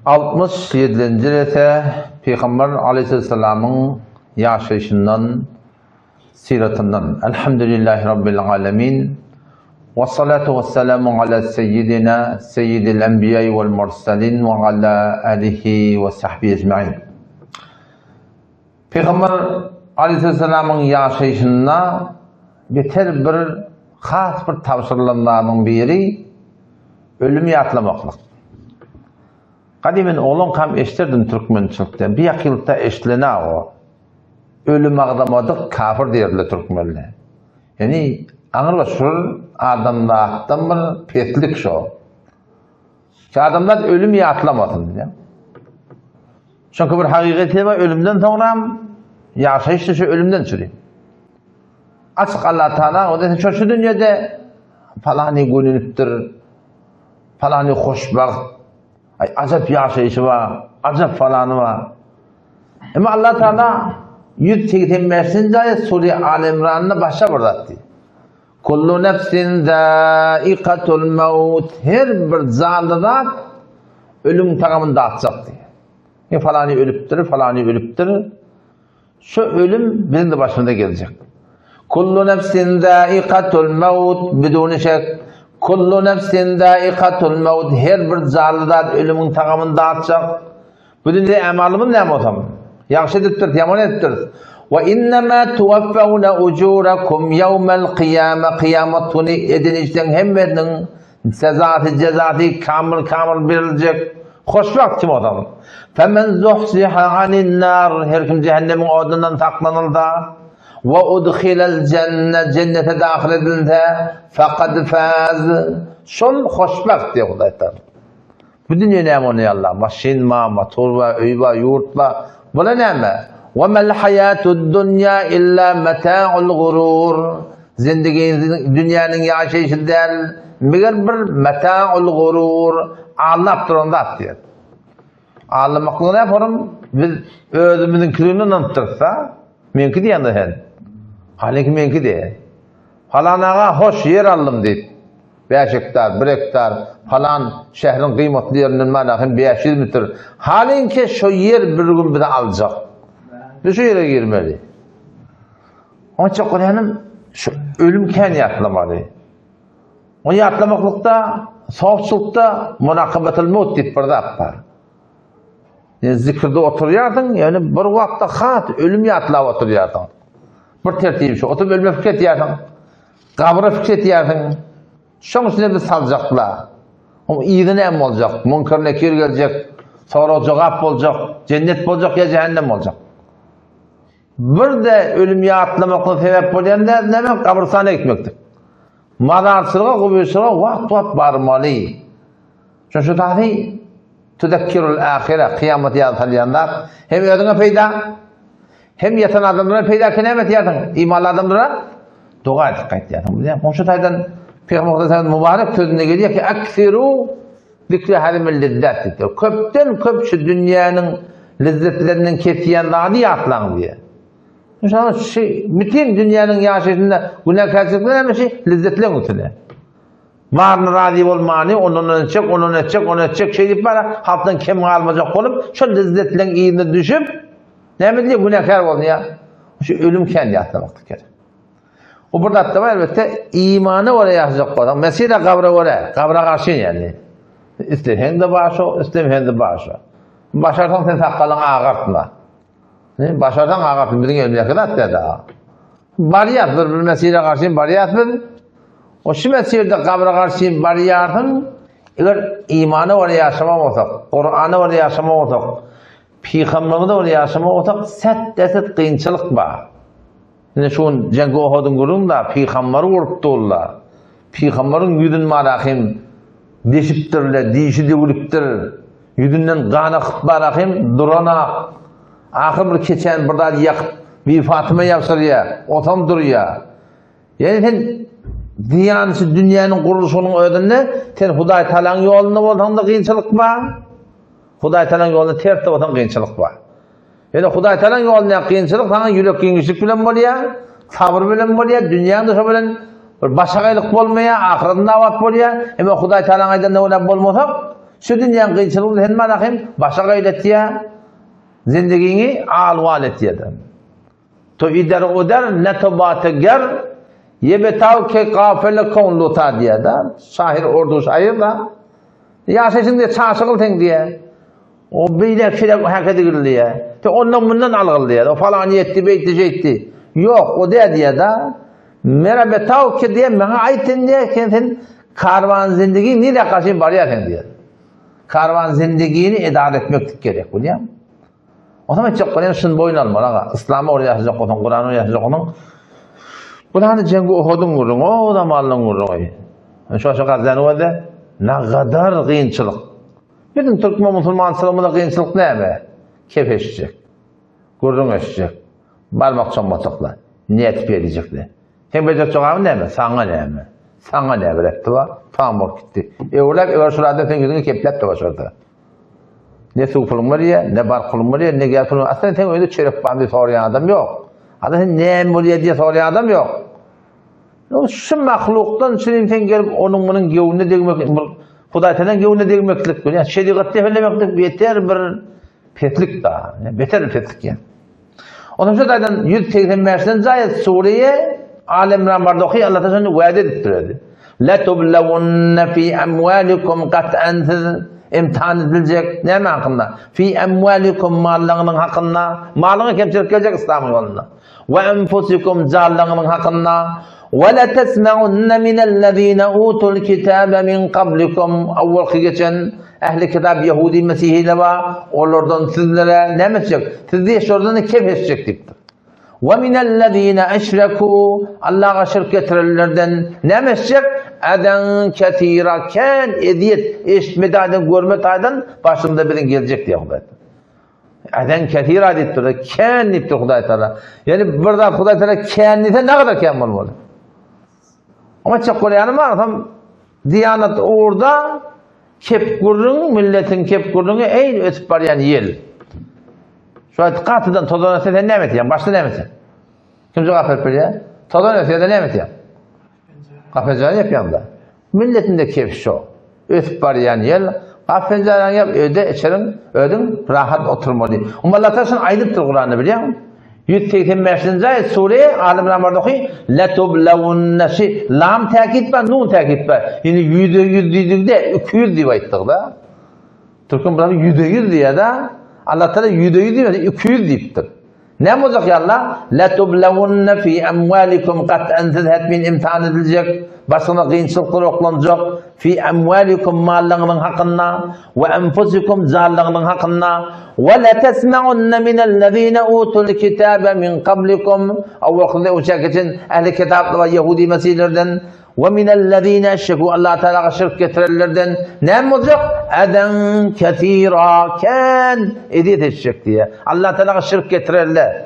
67-nji rese Pygamber aleýhissalamyň ýaşaýşyndan, syratyndan. Elhamdülillahi Rabbil alemin. We salatu we selamu ala seýidina seýidil enbiýai wal mursalin we ala alihi we sahbihi ecmain. Pygamber aleýhissalamyň ýaşaýşynda beter bir has bir tabşyrylan zadyň biri ölümi ýatlamaklyk. Gadymyn oglankam eşderdim türkmençilikde. Bir ýakylykda eşdilen-ä o. Ölüm agzamadyk kafir diýerler türkmenler. Ýani aňyrbaş şol adamzatdan bir peslik şo. Şu adamzat ölüm ýatlamasyn diýýär. Çünki bir hakykat bar, ölümden soňram ýaşaýyş şu ölümden çüri. Açyk Allah Taala o da şu şu dünýede palany gönülipdir. Palany hoşbagt. Ay ajap ýaşaýşy bar, ajap falany bar. Emma Allah Taala 185-nji aýat Sure Al Imranda başga bir zat diýýär. Kullu nefsin zaikatul maut. Her bir janly zat ölüm tagamyny datjak diýýär. E falany ölüpdir, falany ölüpdir. Şu ölüm biziň de başymyza geljek. Kullu nefsin zaikatul maut biduni şek. Kullu nefsin zaikatul maut. Her bir janly zat ölümiň tagamyny datjak. Bu dünýede ämalymyz näme bolsam? Ýagşy edipdiris, ýaman edipdiris. Wa innema tuwaffawna ujurakum ýawmal kyýama kyýamat güni eden işleň hemmesiniň sezasy, jezasy kamyl-kamyl beriljek. Hoşwagt kim bolsam. Femen zuhziha anin nar her kim jähennemiň odundan saklanylsa we udhilal jenne jennete dahyl edilse fekad faz şol hoşwagt diýýär Hudaý Tagala. Bu dünýe näme ony ýalla? Maşyn ba, motor ba, öý ba, ýurt ba. Bula näme? Wa mal haýatud dunýa illa metaul gurur. Zindigi dünýäniň ýaşaýşy däl, meger bir metaul gurur, aldap duran zat diýýär. Aldamaklygy näme forum? Biz özümiziňkiligini ynanypdyrys-da. Meňki diýende sen. Halyňky meňki diýýär. Palan aga hoş ýer aldym diýip. Bäş hektar, bir hektar, palan şäheriň gyýmatly ýerinden mana hem 500 metr. Halyňky şo ýer bir gün bizi aljak. Biz şu ýere girmeli. Oňa çok görýänim şu ölüm kän ýatlamaly. Ony ýatlamaklykda, sowçulykda murakabatul maut diýip bir zat bar. Yani zikirde oturýarsyň, ýöne bir wagtda hat ölüm ýatlap oturýarsyň. Bir tertibi şu, oturyp ölüme pikir etýärsiň. Gabra pikir etýärsiň. Şoň içine biz saljaklar. Oň yzy näme boljak? Munkar nekir geljek, sorag jogap boljak, jennet boljak ýa jähennem boljak. Bir-de ölüm ýatlamaklyga sebäp bolýan näme? Gabrystana gitmekdir. Mazarçylyga, guburçylyga wagt-wagt barmaly. Şo şu zady tuzekkirul ahire, kyýamaty ýada salýan zat. Hem özüňe peýda, hem ýatan adamlara peýda ki näme etýärsiň? Imanly adamlara doga edip gaýtýarsyň. Bilýän, şu taýdan Pygamber sallallahu mübarek sözünde gelýär ki, aksiru zikri hazimil lezzat diýip. Köpden köp şu dünýäniň lezzetlerinden kesýän zady ýatlaň diýýär. Şonuň şu bütin dünýäniň ýaşaýşynda günäkärçilikler näme şey? Lezzetleriň üstüne. Baryna razy bolmany, ondan etjek, ondan etjek, onu etjek, şeý diýip bara, halkdan kem galmajak bolup, şol lezzetleriň yzyna düşüp, näme diýip günäkär bolýar. Şu ölüm kän ýatlamaklyk gerek. O bir zatda bar elbetde, imana görä ýaşajak bolsaň, mesele gabra görä, gabra garşy ýagny. Isleseň-de bar şo, islemeseň-de bar şo. Başarsaň sen sakgalyňy agartma. Başarsaň agartma, biziň elimizdäki zat däl da. Barýas bir bir mesele garşy barýas biz. O şu meselede gabra garşy barýarsyň, eger imana görä ýaşamak bolsak, Kur'ana görä ýaşamak bolsak, Pygamberimize görä ýaşamak bolsak, set-deset kynçylyk bar. Ine şu gün Jeňki Ohudyň gürrüňi-de pygamberi urup durlar. Pygamberiň ýüzüni barahym deşipdirler, dişi döwülipdir. Ýüzünden gan akyp barahym duranak. Ahyr bir keçäni bir zat ýakyp Bibi Fatyma ýabşyrýar, osam durýar. Ýani sen zyýançy dünýäniň gurluşygynyň özünde sen Hudaý Tagalaň ýolunda bolsaň-da kynçylyk bar. Hudaý Tagalaň ýolunda tersde bolsaň kynçylyk bar. Ýöne Hudaý Tagalaň ýolundaky kynçylyk saňa ýürek giňişlik bilen bolýar, sabyr bilen bolýar, dünýäň-de şo bilen bir başagaýlyk bolmaýar, ahyratyň abat bolýar. Emma Hudaý Tagalaň aýdanyna görä bolmasak, Şu dünýäň kynçylygyny sen bana hem başa gaýlatýar, zindigiňi al-wal etýär. To ider uder ne to bate ger, ye betaw ke gafele kon luta diýär-de. Şahyr ordu şahyr da. Ýaşaýşyň diýär, çaşygyl sen diýär. O beýle şeýle häkede girdi diýär. Te ondan mundan algyl diýär. O falan ýetdi, beýtdi, şeýtdi. Ýok, o dä diýär da. Mera betaw ke diýär, maňa aýt sen diýär, sen sen karwan zindigi nirä gaşyn barýar sen diýär. Karwan zindigini edara etmeklik gerek, bilýäňmi? Onsoň aýtjak bolýan şuny boýun almaly aga. Yslama ugur ýaşajak bolsaň, Kurana ugur ýaşajak bolsaň, Kurany jeňgi Uhudyň gürrüňi, o zamanlaryň gürrüňi. Şu şu Gazany görde nagadar gynçylyk. Biziň türkmen musulmançylygymyzda gynçylyk näme? Kep eşitjek. Gürrüň eşitjek. Barmak çommaçaklar. Nätip edecekler. Seň berjek jogabyň näme? Saňa näme? Saňa näme biletdi bar? Tamam bolup gitdi. Öwrüläp öwür şul adam seň ýüzüňi kepläp-de başardy. Ne suw puluň bolýar, ne bar puluň bolýar, ne gäz puluň. Aslynda seň öýüňde çörek barmy diýip soraýan adam ýok. Aslynda sen näme bolýar diýip soraýan adam ýok. Şu mahlukdan şirin sen gelip onuň munuň göwnüne degmek, bir Hudaý senden göwnüne degmeklik, ýa şerigat depelemeklik beter bir peslik da, beter bir peslik ýa. Ondan şu taýdan 185-den jaýat suriye Al Imran barda oky Allah taala şony wada edip durady. La tublawunna fi amwalikum qat'an siz imtihan ediljek näme hakynda? Fi amwalikum mallarynyň hakynda, malyňa kemçilik geljek İslamyň ýolunda. We enfusikum janlarynyň hakynda. We la tesma'unna minellezina utul kitaba min qablikum awwalky geçen Ähli kitap ýehudi mesihiler bar, olardan sizlere näme etjek? Siz diýe şolardan kef etjek diýipdir. We minellezine eşreku Allaha şirk getirenlerden näme etjek? Adan kesira kän eziyet eşitme taýdan görme taýdan başymda biziň geljek diýýär Hudaý. Adan kesira diýipdir, kän diýipdir Hudaý Taala. Ýani bir zat Hudaý Taala kän diýse nägadar kän bolmaly? Oňa çek bolýanym bar, Diýanat ugurda kep gürrüň, milletiň kep gürrüňi eýni ösüp barýan ýel. Şu wagt gatydan tozan ötse sen näme etýäň? Başda näme etýäň? Kim jogap berip bilýär? Tozan ötse näme etýäň? Gap-penjere ýapýaň-da. Milletinde kep şo. Ösüp barýan ýel, gap-penjeräňi ýap, öýde içeriň, özüň rahat oturmaly. Umma Allah Taala şuny aýdypdyr Kuranda bilýäňmi? 185-nji aýat sure Aly Imran barada oky. Latublawunna şi lam täkit bar, nun täkit bar. Ýani ýüze ýüz diýdigde 200 diýip aýtdyk-da. Türkmen bular ýüze ýüz diýýär-de. Allah Taala ýüze ýüz diýmedi, 200 diýipdir. Näme boljak ýa Allah? Latublawunna fi amwalikum gat'an siz hetmin imtihan ediljek, başyňyza kynçylyklar oklanjak, fi amwalikum mallaryňyzyň hakynda we enfusikum janlaryňyzyň hakynda we letesma'unna minellezine utul kitabe min qablikum awwalky uçak geçen ähli kitaplar ýehudi mesihlerden we minellezine eşreku Allah Tealaga şirk getirenlerden näme boljak? Eden kesira kän eziyet eşitjek diýe. Allah Tealaga şirk getirenler.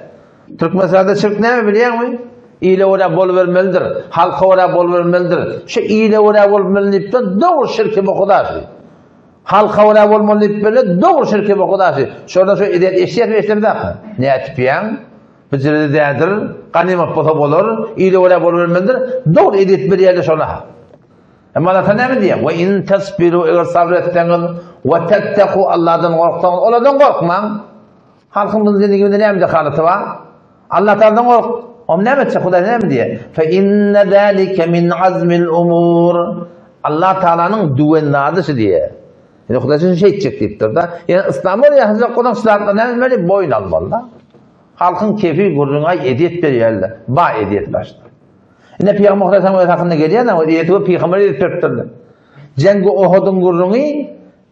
Türkmenistanda şirk näme bilýäňmi? Ile görä bolubermelidir, halka görä bolubermelidir. Şu ile görä bolmaly diýip dogry şirki bu Huda şu. Halka görä bolmaly diýip bile dogry şirki bu Huda şu. Şonda şu eziyet eşitýär, eşitmezmi? Nätipýäň? Bijirede däldir, ganymat bolsa bolar, ile görä bolubermelidir. Dogry edip bilýärler şona. Emma Allah näme diýýär? We in tasbiru eger sabr etseňiz, we tattaku Allahdan gorksaňyz, olardan gorkmaň. Halkyň bu zindiginde näme dehalaty bar? Allah Taala'dan gork. Om näme etjek? Hudaý näme diýýär? Fe inne zalika min azmil umur. Allah Taala'nyň düwen zady şu diýýär. Ýöne Hudaý şuny şeýtjek diýipdir-de. Ýöne yslam bolýar, hazret godan şulardan näme etmeli? Boýun almaly-da. Halkyň kefi gürrüň aý ezýet berýärler. Ba ezýet başda. Ine Pygamber Hudaý öz hakynda gelýär, o ezýeti we pygamber ezýet beripdirler. Jeňgi Ohudyň gürrüňi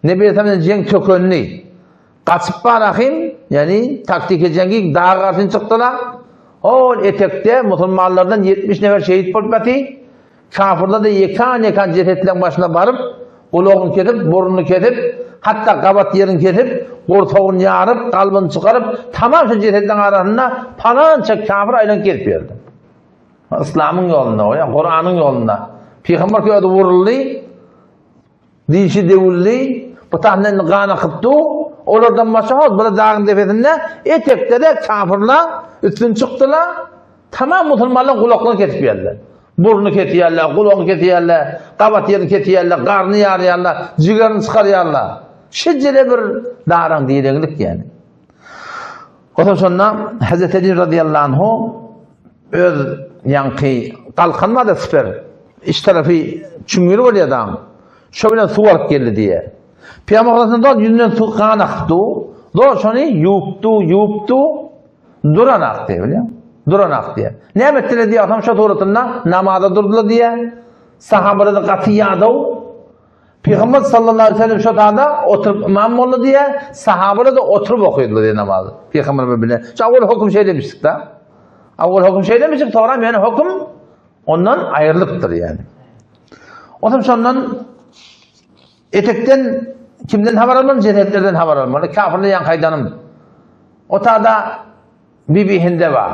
Nebi Aleyhisselam jeň tökenli. Gaçyp barahym, ýani taktiki jeňgi dag garşyny çykdylar. Ol etekde musulmanlardan 70 nefer şehit bolup ýaty. Kafyrlar-da ýekan-ýekan jesetleň başyna baryp, gulagyny kesip, burnuny kesip, hatda gabat ýerini kesip, gursagyny ýaryp, kalbyny çykaryp, tamam şu jesetleň arasynda palança kafir aýlanyp gezip ýördi. Yslamyň ýolunda, ýa Kuranyň ýolunda. Pygamber özi wuruldy, dişi döwüldi, bu tarapdan indi gan akyp dur. Olardan başga hol bir dagyň depesinde etekde-de kafirler üstün çykdylar. Tamam musulmanlaryň gulaklaryny kesip ýerdiler. Burnuny kesýärler, gulagyny kesýärler, gabat ýerini kesýärler, garny ýarýarlar, jigerini çykarýarlar. Şejere bir daraň direňlik ýani. Onsoň şonda Hazreti Ali radiyallahu anhu öz ýaňky galkan bardy siper. Iç tarapy çüňňür bolýar daň. Şo bilen suw alyp geldi diýýär. Pygamber sallallahu ýüzünden suw gan akypdy. Zor şony ýuwupdy, ýuwupdy. Duran akdy, bilýän. Duran akdy. Näme etdiler diýýär, şo suratynda namaza durdular diýýär. Sahabalar gaty ýadaw. Pygamber sallallahu aleyhi ve sellem şo tada oturyp imam boldy diýýär. Sahabalar da oturyp okydylar diýýär namazy. Pygamber bilen. Şu awal höküm şeýle demişdik da. Awal höküm şeýle demişdik, soňra ýene höküm ondan aýrylypdyr ýani. Otam şondan Etekden kimden habar almaly? Jesetlerden habar almaly. Kafirler ýaňky aýdanym. O tada Bibi Hinde bar.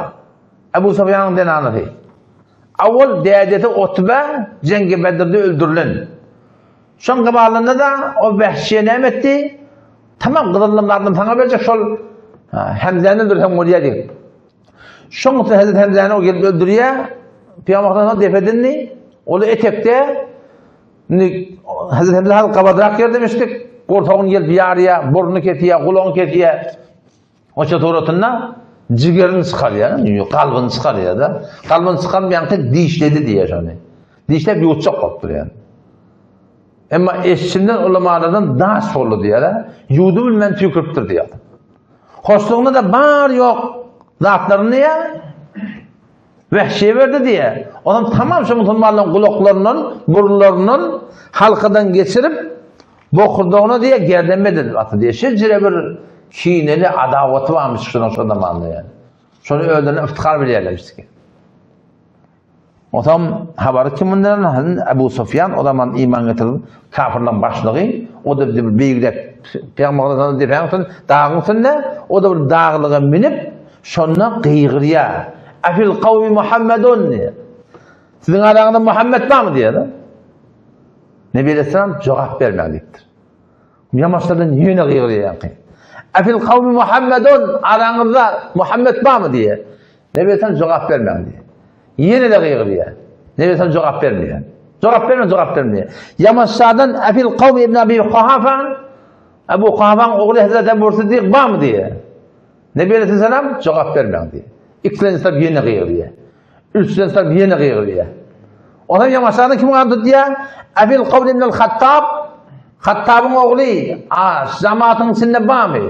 Ebu Sufýanyň zenanasy. Awal dädesi Utbe Jeňgi Bedirde öldürilen. Şoň gybalynda da o Wehşiýe näme etdi? Tamam gyzylym zadym saňa berjek şol Hemzäni öldürseň bolýar diýip. Şoň üçin Hezreti Hemzäni o gelip öldürýär. Pygamber sallallahu def edildi. Ol etekde Indi Hazreti Hemze hal gabadrak ýerde demişdik. Gursagyny gelip ýarýar, burnuny kesýär, gulagyny kesýär. Oça suratynda jigerini çykarýar, kalbyny çykarýar da. Kalbyny çykaryp ýaňky dişledi diýýär şony. Dişläp ýuwutjak bolup durýar. Emma eşçinden ulamalardan daş boldy diýýär. Ýuwdy bilmän tüýküripdir diýýär. Hoşlugyna da bar ýok zatlaryny diýýär. Wehşiýe berdi diýýär. Onam tamam şu musulmanlaryň gulaklaryndan, burunlaryndan halkadan geçirip, bokurdagyna diýýär, gerden bededip atdy diýýär. Şeýle bir kineli adawaty barmyş şunuň şo zamanda ýaly. Şony özlerine iftihar bilýärler işte. Otam habary kim mundan? Ebu Sufyan o zaman iman getirip kafirlerin başlygy, o da bir beýigräk Pygamber sallallahu aleyhi ve sellem dagyň üstünde, o da bir daglyga münüp, Şonda gygyrýar. Afil kawmi Muhammedun diýýär. Siziň araňyzda Muhammed barmy diýýär. Nebi Aleyhisselam jogap bermäň diýipdir. Ýamaşlardan ýene gygyrýar. Afil kawmi Muhammedun araňyzda Muhammed barmy diýýär. Nebi Aleyhisselam jogap bermäň diýýär. Ýene-de gygyrýar. Nebi Aleyhisselam jogap bermeýär. Jogap berme, jogap bermeýär. Ýamaşlardan Afil kawmi ibn Abi Kuhafa Abu Kuhafaň ogly Hazreti Ebu Siddik barmy diýýär. Nebi aleyhisselam jogap bermäň diýýär. Ikilenji tarap ýene gygyrýar. Üçlenji tarap ýene gygyrýar. Ondan ýamaşany kim galdy diýýär? Abil Kawl ibn al-Hattab Hattabyň ogly, a, jamatyň içinde barmy?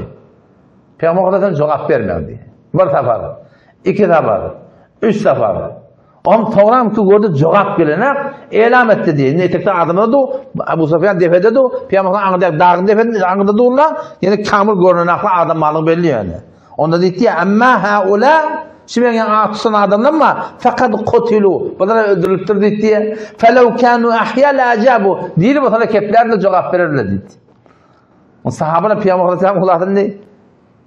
Pygamber aleyhisselam jogap bermäň diýýär. Bir sapar, iki sapar, üç sapar. Om soňram ki gördi jogap gelenak, elam etdi diýdi. Indi etekde adamlar du, Abu Sufyan depede du, Pygamber aňyrda dagyň depede aňyrda durlar, ýene kamil görünenakly adam barlygy belli ýöne. Onda diýdi, amma haula şu meň at tutan adamlar ma fakat kutilu. Bular öldürilipdir diýdi. Felew kanu ahya la ajabu. Diri bolsa keplerdi jogap bererler diýdi. O sahabalar Pygamber sallallahu aleyhi ve sellem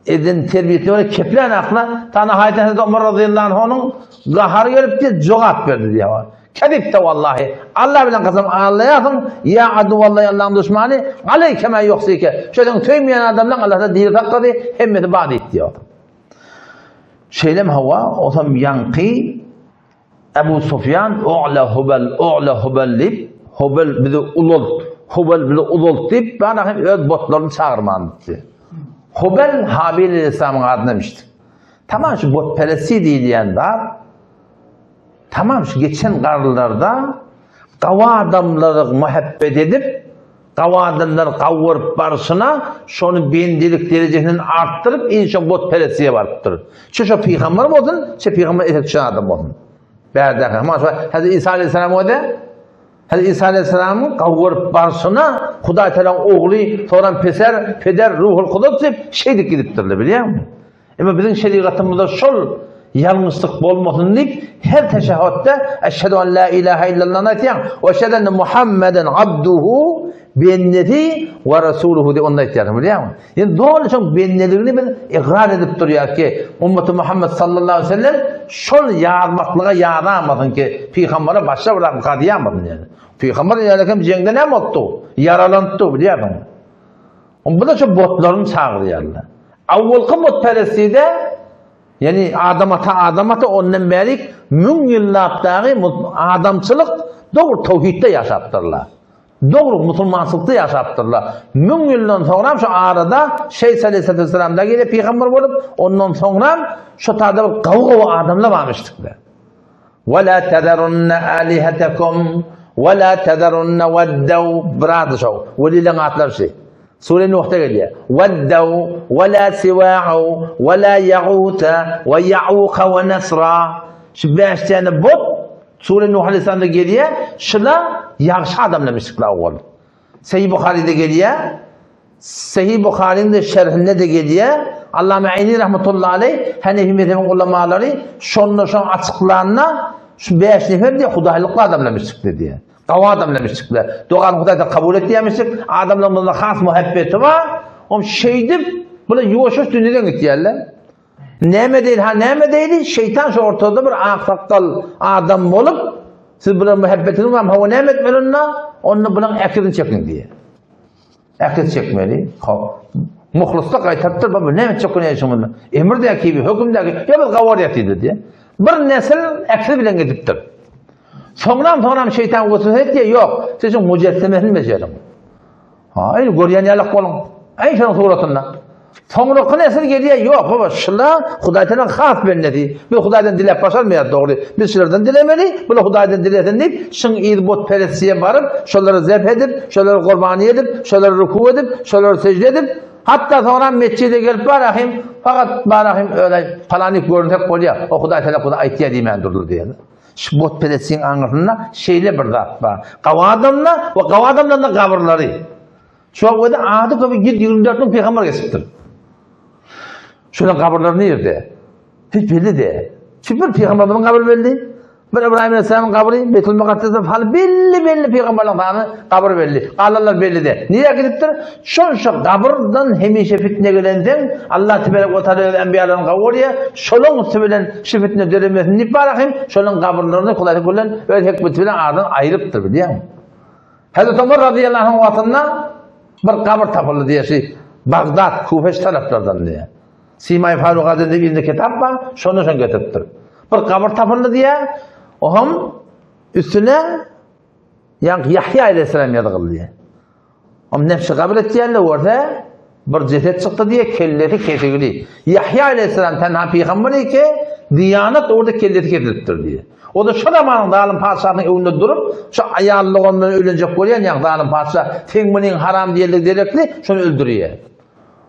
Eden terbiýesine görä keplän akla Tana Haýdan Hazreti Omar razyýallahu anhunyň gahary gelipdi, jogap berdi diýýär. Kezipte wallahi. Allah bilen kasam allaýarsyň, ýa aduwallahi Allahyň duşmany, aleýke ma ýuhsike. Şu seniň söýmeýän adamlaň Allah diri saklady, hemmesi bar diýip diýýär. Şeýlem hawa, osam ýaňky Ebu Sufýan O'la Hubal, O'la Hubal diýip, Hubal bizi ulalt, Hubal bizi uzalt diýip, bana hem öz botlaryny çagyrman diýdi. Hubal Habil aleyhisselamyň adyna demişdi. Tamam şu botperestlik diýilýän zat, tamam şu geçen garlarda gawa adamlary muhabbet edip, gawa adamlar gawuryp barşyna şony bendilik derejesinden artdyryp, inşa botperestliğe barypdyr. Şu şu pygamber bolsun, şu pygamber etek düşen adam bolsun. Bärdäki, ama şu Hazreti İsa aleyhisselam o-da, Hazreti İsa aleyhisselamyň gawuryp barşyna Hudaý Tealanyň ogly, soran peser, peder, ruhul kudus diýip şeýdip gidipdirler, bilýäňmi? Emma biziň şerigatymyzda şol ýalňyşlyk bolmasyn diýip, her teşehhütde Eşhedü en la ilahe illallahny aýtýaň, we eşhedü enne Muhammeden abduhu bendesi we resuluhu diýip onda aýtýarsyň, bilýäňmi? Ýöne doly şoň bendeligini biz ykrar edip durýarys ki, ummeti Muhammed sallallahu aleyhi ve sellem şol ýazmaklyga ýazamasyn ki, pygambere başga bir zat gazýamasyn ýöne. Pygamber ýaly hem jeňde näme bolupdy? Ýaralanypdy, bilýärsiň. Bu da şu botlaryny çagyrýarlar. Awwalky botperestide. Ýagny Adam ata Adam ata ondan bärik müň ýyllap dagy adamçylyk dogry towhidde ýaşapdyrlar. Dogry musulmançylykda ýaşapdyrlar. Müň ýyldan soňram şu arada Şeýs aleyhissalam da gelip pygamber bolup, ondan soňram şu tada bir gawy-gawy adamlar barmyşdyklar. Ve la tezerunne alihetekum ve la tezerunne veddew biraz şo. Welileň atlary şu. Sure Nuhda gelýär. Veddew ve la siwa'u ve la yagute ve ya'uka ve nasra. Şu 5 tane but Sure Nuh aleyhisselamda gelýär. Şula ýagşy adamlar mişikler owal. Sahih Buhari'de gelýär. Sahih Buhari'nin de şerhinde de gelýär. Allame Ayni rahmetullahi aleyh Hanefi mezhebiniň ulamalary şonda şoň açyklanda şu 5 nefer diýe hudaýlykly adamlar mişikler diýe. Gawy adamlar mişikler. Dogany Hudaýdan kabul etýärmişik. Adamlaryň bunda has muhabbeti bar. Om şeýdip bular ýuwaş-ýuwaş dünýeden gitýärler. Näme diýdi, ha näme diýdi? Şeýtan şu ortada bir aksakgal adam bolup, siz bular muhabbetiniň bar, hawa näme etmeli onda? Onda bulaň äkizini çekiň diýýär. Äkiz çekmeli. Hop. Muhlusda gaýtarypdyr, baba näme etjek bolýan şuň bilen? Emir däki, höküm däki, ýa biz gawar ýatydy diýýär. Bir nesil äkiz bilen gidipdir. Soňram soňram şeýtan weswese etýär, ýok, siz şuň mujessemesini bejeriň. Aý, görýän ýalak boluň. Aý, şonuň suratynda. Soňraky nesil gelýär, ýok, baba, şula Hudaý Tagalaň has bendesi. Biz Hudaýdan diläp başarmaýarys, dogry. Biz şulardan dilemeli, bular Hudaýdan dilesin diýip, şyň yz butperestçiye baryp, şolara zebh edip, şolara gurbany edip, şolara ruku edip, şolara sejde edip, hatda soňram metjide gelip barahym, fakat barahym öyle palanik görünsek bolýar, o Hudaý Tagala bize aýtýar diýmän durdy diýýär. Şu butperestçiň aňyrsynda şeýle bir zat bar. Gawy adamlar we gawy adamlaryň gabyrlary. Şu wagtda ady köpi 124 müň pygamber geçipdir. Şolaryň gabyrlary nirde? Hiç belli däl. Şu bir pygamberimiziň gabry belli. Bir İbrahim Aleyhisselam'ın gabry Beytül Mukaddesde haly belli belli pygamberlerin sany gabry belli. Galanlar belli däl. Nirä gidipdir? Şonça gabyrdan hemişe fitne gelenseň, Allah tebarek we taala öz enbiýalaryny gowurýar. Şolaň üsti bilen şu fitne döremesin diýip barahym, şolaň gabyrlaryny Hudaý bilen öz hikmeti bilen aradan aýrypdyr bilýäňmi? Hazreti Omar razyýallahu anh wagtynda bir gabyr tapyldy diýýär şu Bagdat, Kufe şu taraplardan diýýär. Simaý Farugadan diýip indi kitap bar, şonda şony getiripdir. Bir gabyr tapyldy diýýär. Ohm üstüne ýaňky Ýahýa aleyhisselam ýazgyldy diýýär. Om nefsi gabyr etýände görse, bir jeset çykdy diýe, kellesi kesigli. Ýahýa aleyhisselam tenha pygamber eke, diýanat orada kellesi kesilipdir diýe. O da şo zamanyň zalym patyşasynyň öňünde durup, şu aýallygy ondan öýlenjek bolýan ýa zalym patyşa, seň munyň haram diýenligi derekli, şony öldürýär.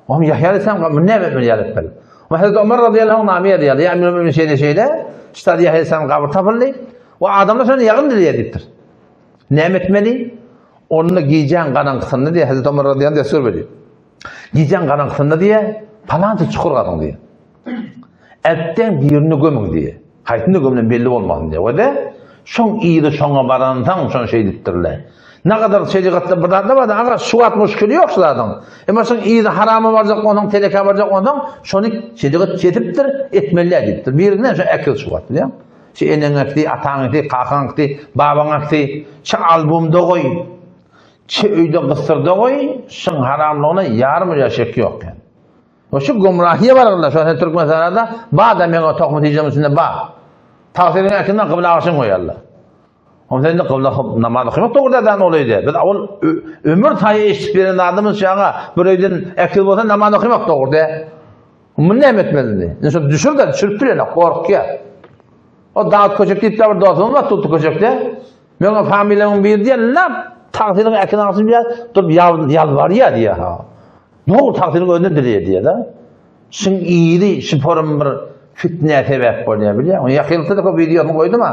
Om Ýahýa aleyhisselam gabyr näme etmeli ýa Rebbel? Ve Hazreti Ömer radıyallahu anh name ýazýar. Ýa Emir Mümin şeýle şeýle, şu Ýahýa aleyhisselam gabyr tapyldy. We adamlar şony ýagyn diýýär diýipdir. Näme etmeli? Onda gijäň garaňkysynda diýýär, Hezreti Omar radıyallahu anh dessur berýär. Gijäň garaňkysynda diýýär, palança çukur gazyň diýýär. Ätden birini gömüň diýýär. Haýsyny gömlen belli bolmasyn diýýär. We de şoň yzy şoňa baransoň şony şeýdipdirler. Ne kadar şerigatda bir zat bar, aga şu wagt muşkili ýok şu zadyň. Emma şoň yzy harama barjak bolsaň, telekä barjak bolsaň, şony şerigat kesipdir, etmeli diýipdir. Birinden şu äkil şu wagt, bilýäňmi? Şu eneň aksy, ataň aksy, kakaň aksy, babaň aksy, şu albomda goý, şu öýde gysdyrda goý, şuň haramlygyna ýarym ýa şek ýok ýa. O şu gumrahiýe bargylar, şo sen Türkmenistanda ba da meň o tohum tijem içinde ba. Tagsyryň äkinden kybla agşyn goýarlar. Oň sen de kybla namaz okamak dogry dadan ol öýde. Biz ol ömür taýy eşidip beren adamyz şaňa bir öýden äkil bolsa namaz okamak dogry de. Muny näme etmeli indi? Indi şo düşür de düşürip bilenok, gorkýar. O Dawut Köçek diýip de bir dostumyz bar Tutly Köçekde. Meň familiýamyň biri diýen, lap tagsyryň äkin agşyn diýýär, durup ýalbarýar diýýär ha. Dogry tagsyryň özünden dileýär diýýär da. Şuň iri şu forum bir fitnä sebäp bolýar bilýäňmi? Ýakynda da köp wideosyny goýdum ha.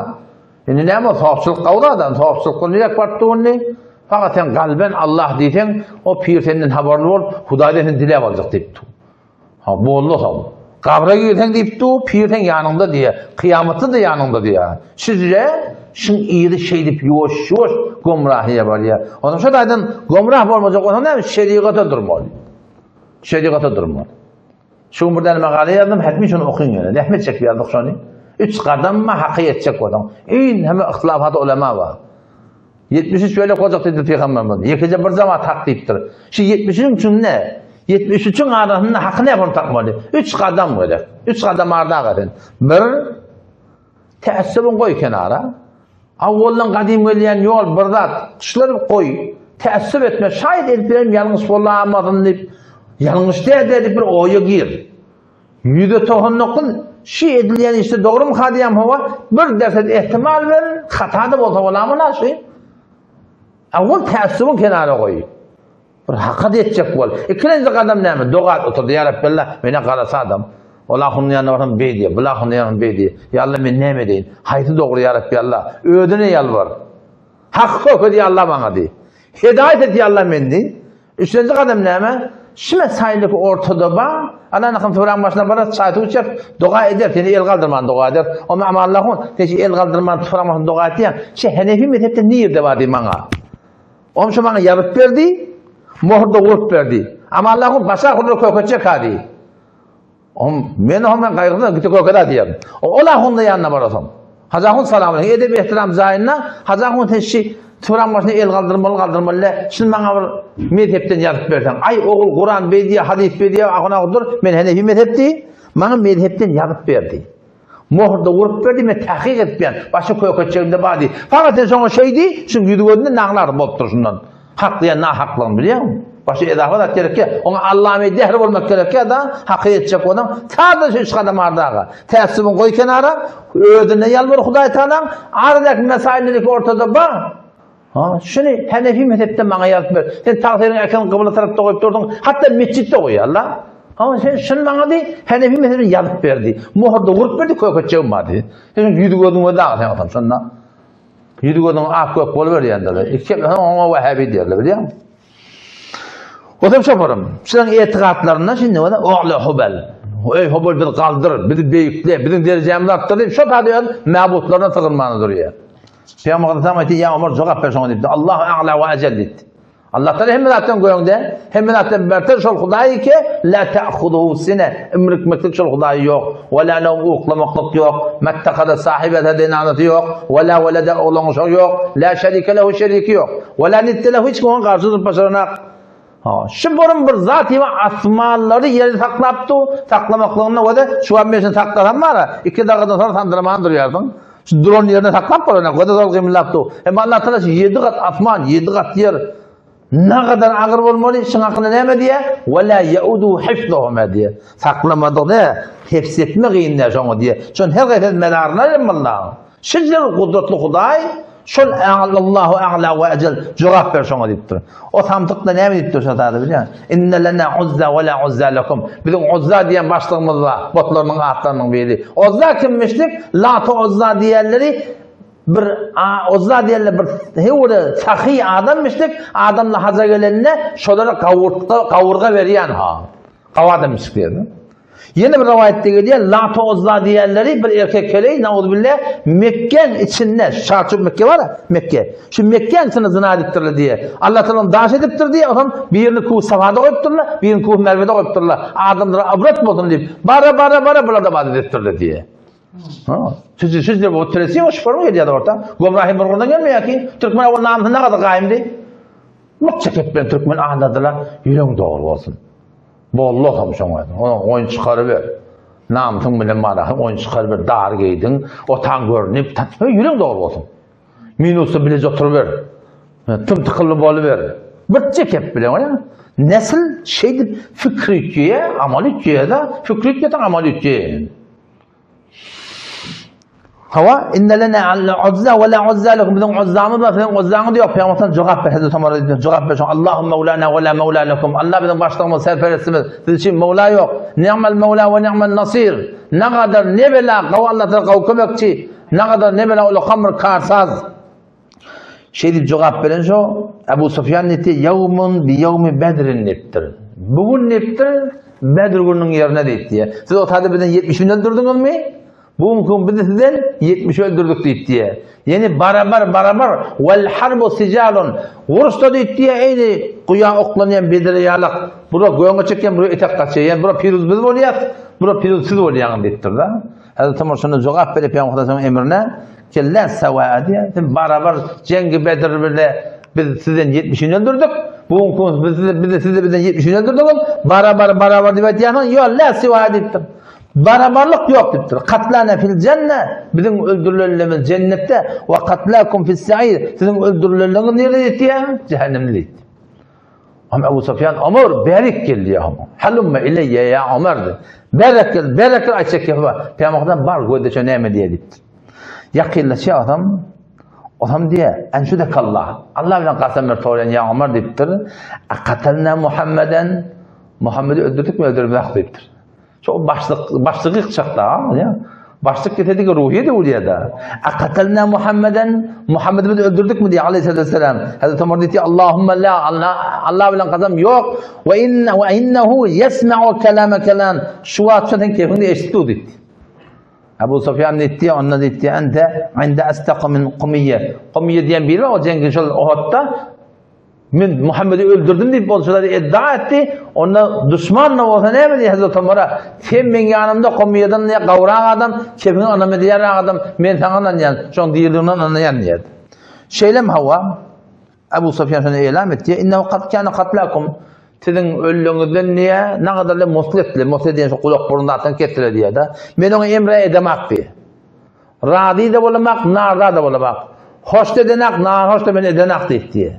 Indi näme o sofçylyk gawda adam, sofçylyk nirek baryp indi? Fakat sen galben Allah diýseň, o pir senden habarly bolup, Hudaýdan sen diläp aljak diýip. Ha, boldy soň. Gabra girseň diýip dur, pir seň ýanyňda diýýär. Kyýamatda-da ýanyňda diýýär. Sizde şuň yzy şeýdip ýuwaş-ýuwaş gomrahyýa barýar. Onsoň şo taýdan gomrah bolmajak bolsaň näme? Şerigata durmaly. Şerigata durmaly. Şu gün bir däne makala ýazdym, hetmi şony okyň ýöne. Zähmet çekip ýazdyk şony. Üç gadamma haka ýetjek bolsaň. Iň hemme yhtilafat ulema bar. 73 bölek boljak diýdi pygamberimiz. Ýekeje bir jemaat hak diýipdir. Şu 73-iň içinde. 73-iň arasynda haky näme tapmaly? Üç gadam gerek. Üç gadam arda aga sen. Bir, tässubyň goý kenara. Awwaldan gadym gelýän ýol bir zat. Şulary goý. Tässup etme. Şaýat edip bilen ýalňyş bolamasyn diýip, ýalňyş däl diýip bir oýa gir. 199 şi edilýän işde dogrumyka diýýän hawa, bir derset ehtimal ber, hata-da bolsa bolamyna şi. Awwal tässubyň kenara goý. Bir hakat etjek bol. Ikilenji gadam näme? Doga et oturdy. Ýa Rabbella, menä garasa adam. Ol ahunyň ýanyna barsam beý diýýär, bul ahunyň ýanyna beý diýýär. Ýa Alla men näme edeýin? Haýsy dogry ýa Rabbi Alla? Özüne ýalbar. Haky kökez ýa Alla maňa diý. Hidaýat et ýa Alla meni diý. Üçlenji gadam näme? Şime saýlyk ortada ba. Alla nakam töwraň başyna barar, çaý suw içer, doga eder, seni el galdyrman doga eder. Oma amanlahun, sen şu el galdyrman töwraň başyna doga etýäň. Şu Henefi mezhepde nirde bar diý maňa. Oňşy maňa ýazyp berdi, mohur-da urup berdi. Amanlahun başa hurra köketjek ha diý. Om men oňa gaýgysyz gite köket ha diýerin. Ol ahunda ýanyna barasoň. Hajy ahun salam aleýkum. Edep ehtiram jaýynda Hajy ahun sen şi turan başyna el galdyrmaly galdyrmaly däl. Şuny maňa bir mezhepden ýazyp berseň. Aý ogul Kuran beý diýýär, hadys beý diýýär, ahun ahun dur. Men henefi mezhep diý. Maňa mezhepden ýazyp berdi. Mohurda urup berdi, men tahkyk etmeýän, başy köketjegimde bar diý. Fakat sen şoňa şeý diý, şuň ýüzi gözünde naglar bolupdyr şundan. Hak diýen nahaklygyny bilýäňmi? Başy edafa zat gerekýä. Oňa Allamy dehr bolmak gerekýä da, haky etjek bolsaň, sada şu üç gadam ardaga. Tässubyň goý kenara, özüne ýalbar Hudaý Tagalaň, aradaky mesailleri ortada bar. Ha, şuny Hanefi mezhepde maňa ýazyp ber. Sen tagsyryň äken gybla tarapda goýup durduň, hatda metjitde goýarlar. Ha, sen şuny maňa diý, Hanefi mezhebini ýazyp ber diý. Mohurda urup berdi, köketjegim bar diý. Sen ýüzi gözüň özi agy sen otam şonda. Ýüzi gözüň ak gök boluberýändir. Iki oňa Wahhabi diýerler, bilýäňmi? Otam şoparym. Şularyň etigatlarynda şindi bolsa Ogla Hubal. Eý Hubal bizi galdyr, bizi beýikle, biziň derejämizi artdyr diýip şo taýda öz mäbutlaryna sygynmana durýar. Pygamber Aleyhisselam aýtdy, ýa Omar jogap ber şoňa diýipdi. Allahu a'la we ejel diýipdi. Allah Taala hemme zatdan göňde, hemme zatdan berter şol Hudaý ki, la ta'khuduhu sine, imrikmeklik şol Hudaý ýok. We la nawm uklamaklyk ýok. Mettakada sahibete zenanasy ýok. We la welede oglan uşagy ýok. La şerike lehu şeriki ýok. We la nidde lehu hiç kim oňa garşy durup başaranak. Ha, şu burun bir zat ýa asmanlary ýeri saklap du, saklamaklygynda we şu an meşini saklasam bara, iki dagadan soň sandyraman durýarsyň. Şu duran ýerine saklap bolana, göze zol gymyldap du. Hem Allah Taala şu ýedi gat asman, ýedi gat ýer ne kadar agyr bolmaly, şuň hakynda näme diýýär? Ve la yaudu hifzuhuma diýýär. Saklamadyk ne? Hepsi etme gyn diýýär şoňa diýýär. Şon her gaýsy medaryna hem Allah. Şeýle gudratly Hudaý şol Allahu a'la we ejel jogap ber şoňa diýipdir. O samsyk da näme diýipdir şo zady bilýän? Inne lena uzza we la uzza lekum. Biziň Uzza diýen başlygymyz bar, botlarynyň atlarynyň biri. Uzza kimmişdik? Lata Uzza diýenleri bir Uzza diýenler bir hewre sahy adammişdik. Adamlar haja gelende şolara gawurtga, gawurga berýän ha. Gawadam diýýär. Ýene bir rowaýatda gelýär, Lata Uzza diýenleri bir erkek heleý, nauzubilla, Mekgeň içinde, çarçuw Mekke bar, Mekke. Şu Mekgeň içinde zyna edipdirler diýýär. Allah Taala ony daş edipdir diýýär, onsoň birini Kuh Safada goýupdyrlar, birini Kuh Merwede goýupdyrlar. Adamlara ybrat bolsun diýip, bara bara bara bular da bar edipdirler diýýär. Ha, siz siz de bu teresi o şuparmy gelýär orta. Gomrahy bir gurdan gelmeýär ki, türkmen ol namysy nagada gaýymdy. Mut çekip ben türkmen anladylar, ýüregiň dogry bolsun. Bollaham şoňa. Onuň oýun çykaryber. Namysyň bilen barahy oýun çykaryber. Dar geýdiň, otaň görnüp, ýüregiň dogry bolsun. Minusda bileje oturyber. Tüm tykylly boluber. Bir çekep bilen oýa. Nesil şeýdip fikri üýtgeýär, amaly üýtgeýär-de, fikri üýtgeseň amaly üýtgeýär. Hawa, inne lena al-uzza we la uzza lekum. Biziň uzzamyz bar, siziň uzzaňyz ýok. Pygamber jogap ber, Hazreti Omar diýdi, jogap ber. Allahu mawlana we la mawla lekum. Allah biziň başlygymyz, serperestimiz. Siz üçin mawla ýok. Ni'mal mawla we ni'mal nasir. Ne gadar ne bela, gawy Allah taala gawy kömekçi. Ne gadar ne bela ulakan bir karsaz. Şeýdip jogap beren şo Abu Sufýan diýdi, Ýawmun bi ýawmi Bedrin diýipdir. Bu gün diýipdir, Bedr gününiň ýerine diýipdi. Siz o taýda bizden 70 bin öldürdiňizmi? Bu gün biz sizden 70 öldürdik diýipdi. Ýani barabar barabar wal harbu sijalun. Uruşda diýipdi, eýni guýa oklanýan bedre ýalak. Bura göňe çekýän, bura etek gaçýan. Ýani bura piruz biz bolýas, bura piruz siz bolýaňyz diýipdir-de. Hazreti Omar şonda jogap berip Pygamber emrine Kella sawa diýýär. Sen barabar Jengi Bedr bile biz sizden 70-ini öldürdük. Bu gün biz biz siz bizden 70 öldürdüňiz. Barabar barabar diýip aýtýarsyňyz. Ýok, la siwa diýipdir. Barabarlyk ýok diýipdir. Katlana fil jenne biziň öldürilenlerimiz jennetde we katlakum fis sa'ir siziň öldürilenleriňiz nirede diýipdir? Cehennemde diýipdir. Hem Ebu Sufyan Ömer berik geldi ya Ömer. Halumma ileyye ya Ömer dedi. Berek gel, berek gel aýtjak gepi bar. Peygamberden bar gözdeşe näme diýe diýipdir. Ýakynlaşýar adam, Otam diýe, enşudek Allah. Allah bilen kasam ber soraýan ya Ömer diýipdir. Akatalna Muhammeden Muhammedi öldürdük mi öldürmek diýipdir. Şo başlyk başlygy ýykjakda, ýa. Başlyk getirdik ruhy de ulýada. Akatalna Muhammeden Muhammedi biz öldürdükmi diýe aleyhissalatu vesselam. Hazreti Ömer diýdi Allahumma la Allah Allah bilen kasam ýok. We inna we innehu yesma'u kelameke lan. Şu wagt sen kefiňde eşitdi diýdi. Abu Sufyan diýdi, onda diýdi, ente inde astaqu min Qumiyye. Qumiyye diýen biri o jeňki şol Uhudda Men Muhammedi öldürdim diýip bolsalar iddia etdi. Onda duşman da bolsa näme diýdi Hazreti Omara? Sen meň ýanymda Komyýadan diýe gawrak adam, kefiňi ynam edýän adam, men saňa ynanýan, şoň diriligine ynanýan diýdi. Şeýlem hawa Abu Sufyan şony elam etdi. Innehu kad kana katlakum. Siziň öllüňizden diýe, nagadarly musli etdiler. Musli diýen şu gulak burun zatdan kesdiler diýe-de. Men oňa emre edemak diýe. Razy-da bolamak, narza-da bolamak. Hoş-da edenak, nahoş-da men edenak diýip diýe.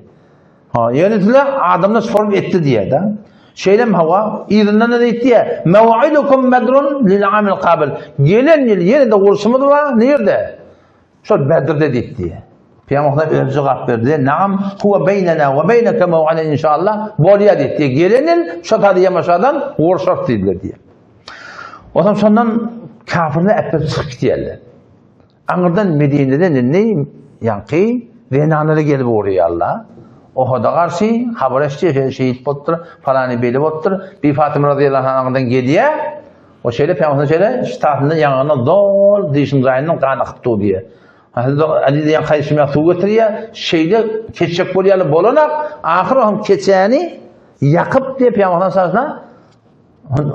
Ha, ýöne sizler adamlar sorup etdi diýe-de. Şeýlem hawa, yzyndan da diýip diýe, Mew'idukum bedrun lil amil kabil. Gelen ýyl ýene-de urşumyz bar, nirde? Şol Bedrde diýip diýe. Pygamber öz jogap berdi. Naam, huwa beýnena we beýneke mew'idun inşallah. Bolýar diýip diýe. Gelen ýyl şo taýda ýamaşadan urşarys diýdiler diýe. Onsoň şondan kafirler äpet çykyp gidýärler. Aňyrdan Medineden indi ýaňky zenanlara gelip ugraýarlar. Ohoda garşy habar eşidýär, şeýit bolupdyr, falany beýle bolupdyr. Bi Fatyma razyýallahu anha aňyrdan gelýär. O şeýle Pygamber şeýle ştatyndan ýaňagyndan dol dişiň jaýyndan gan akyp dur diýýär. Hazreti Ali diýen gaýşymýa suw getirýär. Şeýle keçjek bolýarlar bolanak, ahyr oň keçäni ýakyp diýip Pygamber sallallahu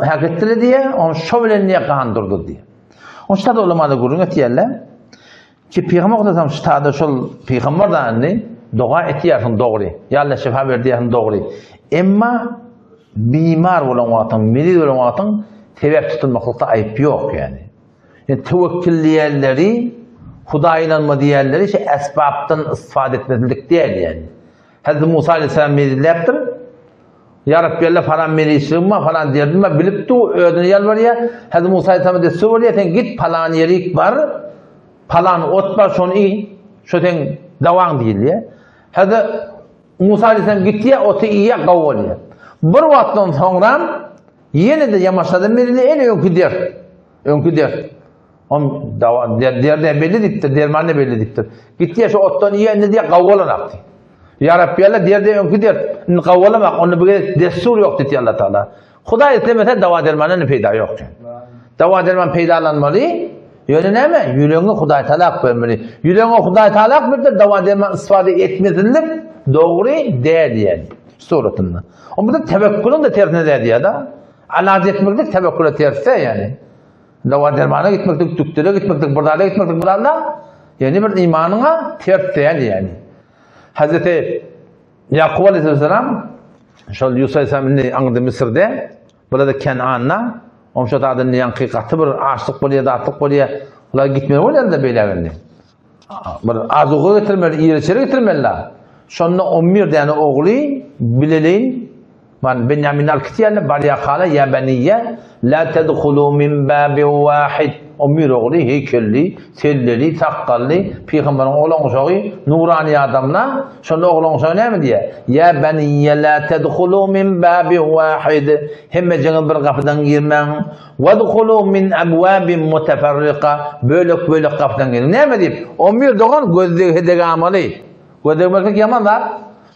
Hak etdiler diýe, on şo bilen diýe gan durdy diýe. On ştada ulamada gürrüň etýärler. Ki pygamber okasam ştada şol pygamber da indi doga etýärsiň dogry. Ýa Allah şifa ber diýýärsiň dogry. Emma bimar bolan wagtyň, meriz bolan wagtyň sebäp tutulmaklykda aýyp ýok ýani. Yani tewekkül diýenleri, Hudaýa ynanma diýenleri şu esbapdan istifade etmezlik däl ýani. Hazreti Musa aleyhisselam mezilläpdir. Ýa Rabbi Allah falan mezilçiligim bar, falan derdim bar, bilip dur, özüne ýalbarýar. Hazreti Musa aleyhisselam dessur bolýar, sen git palan ýerik bar, palan ot bar, şony iý, şo seň dawaň diýilýär. Hazreti Musa aleyhisselam gitýär, oty iýýär, gawy bolýar. Bir wagtdan soňram ýene-de ýamaşadan mezilýär, ene öňki dert. Öňki dert. Om dawa derde belli diýipdir, derman da belli diýipdir. Gitdi şu otdan iýe indi diýe gawalanak diýip. Ýa Rabbi Allah derde öňki dert. Indi gawalamak, onda bu gezek dessur ýok diýdi Allah Taala. Hudaý islemese dawa dermandan peýda ýok diýip. Dawa derman peýdalanmaly. Ýöne näme? Ýüregiňe Hudaý Taala hak bermeli. Ýüregiňe Hudaý Taala hak berse dawa derman istifade etmezlik dogry däl diýen suratynda. Onda tewekkülüň de tersine däl diýýär-de. Alaç etmeklik tewekküle tersde ýani. Dawa dermana gitmeklik, dükdüre gitmeklik, bir zada gitmeklik bir zada, ýani bir imanyňa ters däl ýani. Hazreti Ýakup aleyhisselam şol Ýusup aleyhisselam indi aňyrda Müsürde, burada Kenanda, oň şo zada indi ýaňky gaty bir açlyk bolýar, zatlyk bolýar. Ular gitmeli bolýar-da beýläk indi. Bir azuga getirmeli, ýere-çere getirmeli. Şonda 11 däne ogly bileleýin Man Benýamin alyp gitýärler, barýarkalar, ýa beniýe, la tedhulu min babin wahid. 11 ogly heýkelli, selleli, sakgally, pygamberiň oglan guşagy, nurany adamlar. Şonda oglan guşagy näme diýýär? Ýa beniýe, la tedhulu min babin wahid. Hemmejiňiz bir gapydan girmäň. Wedhulu min abwabin muteferrika. Bölek-bölek gapydan giriň. Näme diýip? 11 dogan gözdegedegamaly. Gözdegmeklik ýaman zat.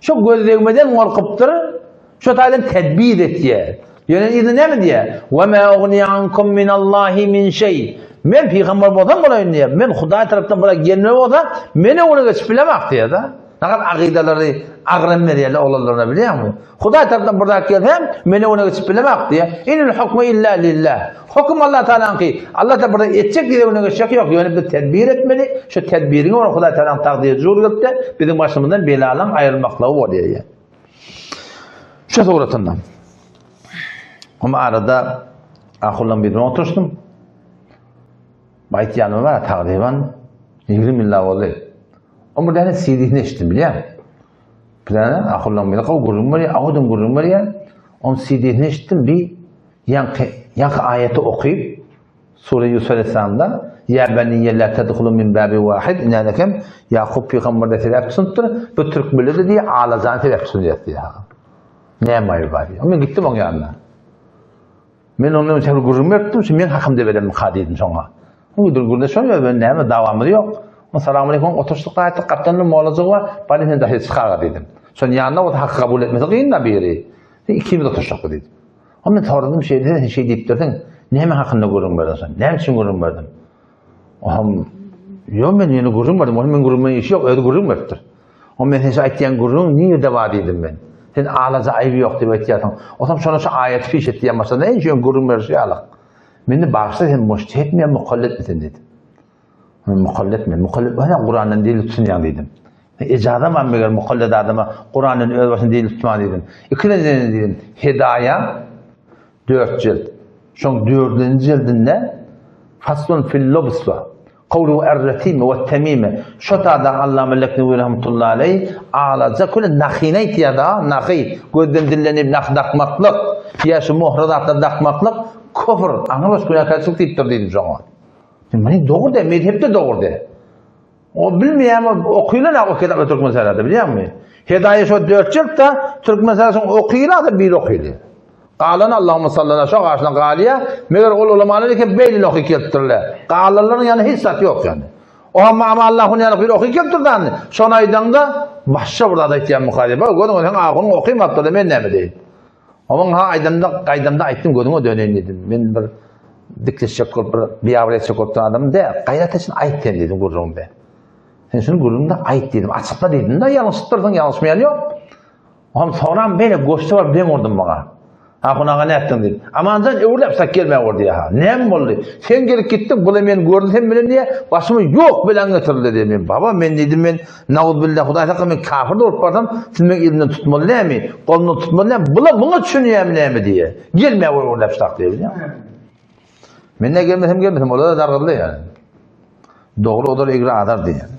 Şu gözdegmeden gorkupdyr, şu taýdan tedbir etýär. Ýöne yzyna näme diýýär? Ve ma ugni ankum minallahi min şeý. Men pygamber bolsam bolaýyn diýýär. Men Hudaý tarapdan bura gelmeli bolsa, men öňüne geçip bilemok diýýär-de. Nagat akydalary agram berýärler oglanlaryna bilýäňmi? Hudaý tarapdan bir zat gelse, men öňüne geçip bilemok diýýär. Inil hukmu illa lillah. Höküm Allah Taalanyňky. Allah Taala bir etjek diýse öňüne geçjek ýok. Ýöne biz tedbir etmeli. Şu tedbiriň görä Hudaý Taalanyň takdyry jur gelip-de, biziň başymyzdan belalaryň aýrylmaklygy bolýar. Şu suratynda. Hem arada ahullan birine oturşdum. Aýtýanym bar, tagryban 20 ýyl boldy. O bir däne CD-ni eşitdim bilýän. Bir däne ahullan biri gowy gürrüň berýär, awadam gürrüň berýär. Onuň CD-ni eşitdim, bir ýaňky ýaňky aýaty okyp, Sure Ýusuf aleyhisselamda Ýa beniyye la tedhulu min babi wahid inänekem Ýakup pygamber-de sebäp tutunypdyr. Bu türkmenler-de diýýär, Alajany sebäp tutunýar diýýär. Näme aýby bar diýýär. Men gitdim oň ýanyna. Men ondan öň bir gürrüň beripdim, şu meň hakymda berenmi-ka diýdim şoňa. Müdür gürleşen ýok, ben näme dawamyz ýok. On salam aleýkum, oturyşdyk gaýtdyk, gapdalynda molajygy bar, bary sen daşary çykaga diýdim. Şonuň ýanynda bolsa haky kabul etmesi kyn-da biri. Sen ikimiz oturyşak diýdim. O men soradym şeýle sen şeý diýipdirsiň, näme hakynda gürrüň berdiň sen? Näme üçin gürrüň berdiň? Ohm, ýok men ýene gürrüň berdim, onuň men gürrüň beren işi ýok, özi gürrüň beripdir. O men sen şu aýtýan gürrüň nirede bar diýdim men. Sen alaja aýby ýok diýip aýtýarsyň. Otam şona şu aýaty piş et diýen başlady. Eý, şu gürrüň berişi ýalyk. Meni bagyşla sen mujtehitmi ýa mukalletmi sen diýdim. Men mukallet men. Mukallet bolsa Kurandan delil tutsunýaň diýdim. Ejaza bar meger mukallet adama Kurandan öz başyna delil tutma diýdim. Ikinjiden diýdim. Hedaýa 4 jilt. Şoň 4-nji jildinde Faslun fil lubs bar. Kowlu er-retime we temime. Şo tada Allama Leknewi rahmetullahi aleý alaja köle nahyny aýtýar da, nahy, gözden dillenip nah dakmaklyk, ýa şu mohra zatlar dakmaklyk kufr, aňrybaş günäkärçilik diýipdir diýdim şoňa. Muny dogry de, mezhepde dogry de. O bilmeýän okylan o kitapda türkmen sarada bilýäňmi? Hedaýa şo dört jiltde türkmen sarasyň okylan da bir okyly. Galan Allahumma sallana şo garşyna galýar. Meger ol ulamalar eken beýle oky gelipdirler. Galanlaryň ýany hiç zat ýok ýany. O amma ama Allahun ýany bir oky gelipdir da. Şony aýdaňda başga bir zat aýtýan mukaýda. Bak gözüň sen ahunyň okymapdyr men näme diýin. Onuň ha aýdamda gaýdamda aýtdym gözüňe döneýin diýdim. Men bir dikleşjek bolup bir biýabra etjek bolup duran adam däl. Gaýrat etsin aýt sen diýdim gürrüňde. Sen şuny gürrüňde aýt diýdim. Açykla diýdim da ýalňyşypdyrsyň ýalňyşmaýan ýok. Oňam soňram beýle goşdy baryp deň urdum maňa. Ahun aga nätdiň diýip. Amanjan öwrülip sak gelmä boldy ýa. Näme boldy? Sen gelip gitdiň, bula men gördüm sen bilen diýe, başyma ýok belaň getirildi diýe. Men baba men diýdim men nauzbillah Hudaý sakla men kafir bolup barsam, siz meň elimden tutmaly näme? Golumdan tutmaly näme? Bula muňa düşünýärmi näme diýe. Gelmä öwrülip sak diýe bilýän. Men ne gelmesem gelmesem olar da dargyldy ýa. Dogry olar egri azar diýen.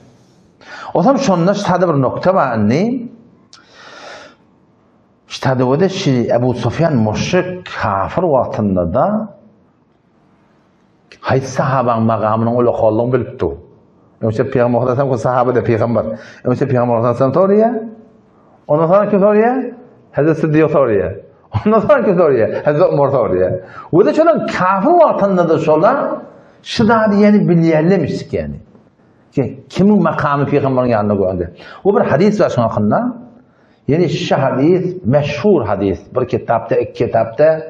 Osam şonda sada bir nokta bar indi. Ştada şi Ebu Sufyan müşrik kafir wagtynda da haýsy sahabaň magamynyň uly boldugyny bilipdi. Öňçe Pygamber sallallahu aleyhi sahaba da pygamber. Öňçe Pygamber sallallahu aleyhi soraýar. Ondan soň kim soraýar? Hazreti Siddiq soraýar. Ondan soň kim soraýar? Hazreti Umar soraýar. We de şolar kafir wagtynda da şolar şu zady ýany bilýärlemişdik ýany. Kimiň makamy pygamberiň ýanynda gördi. Bu bir hadys bar şoň hakynda. Ýani şu hadys meşhur hadys. Bir kitapda, iki kitapda,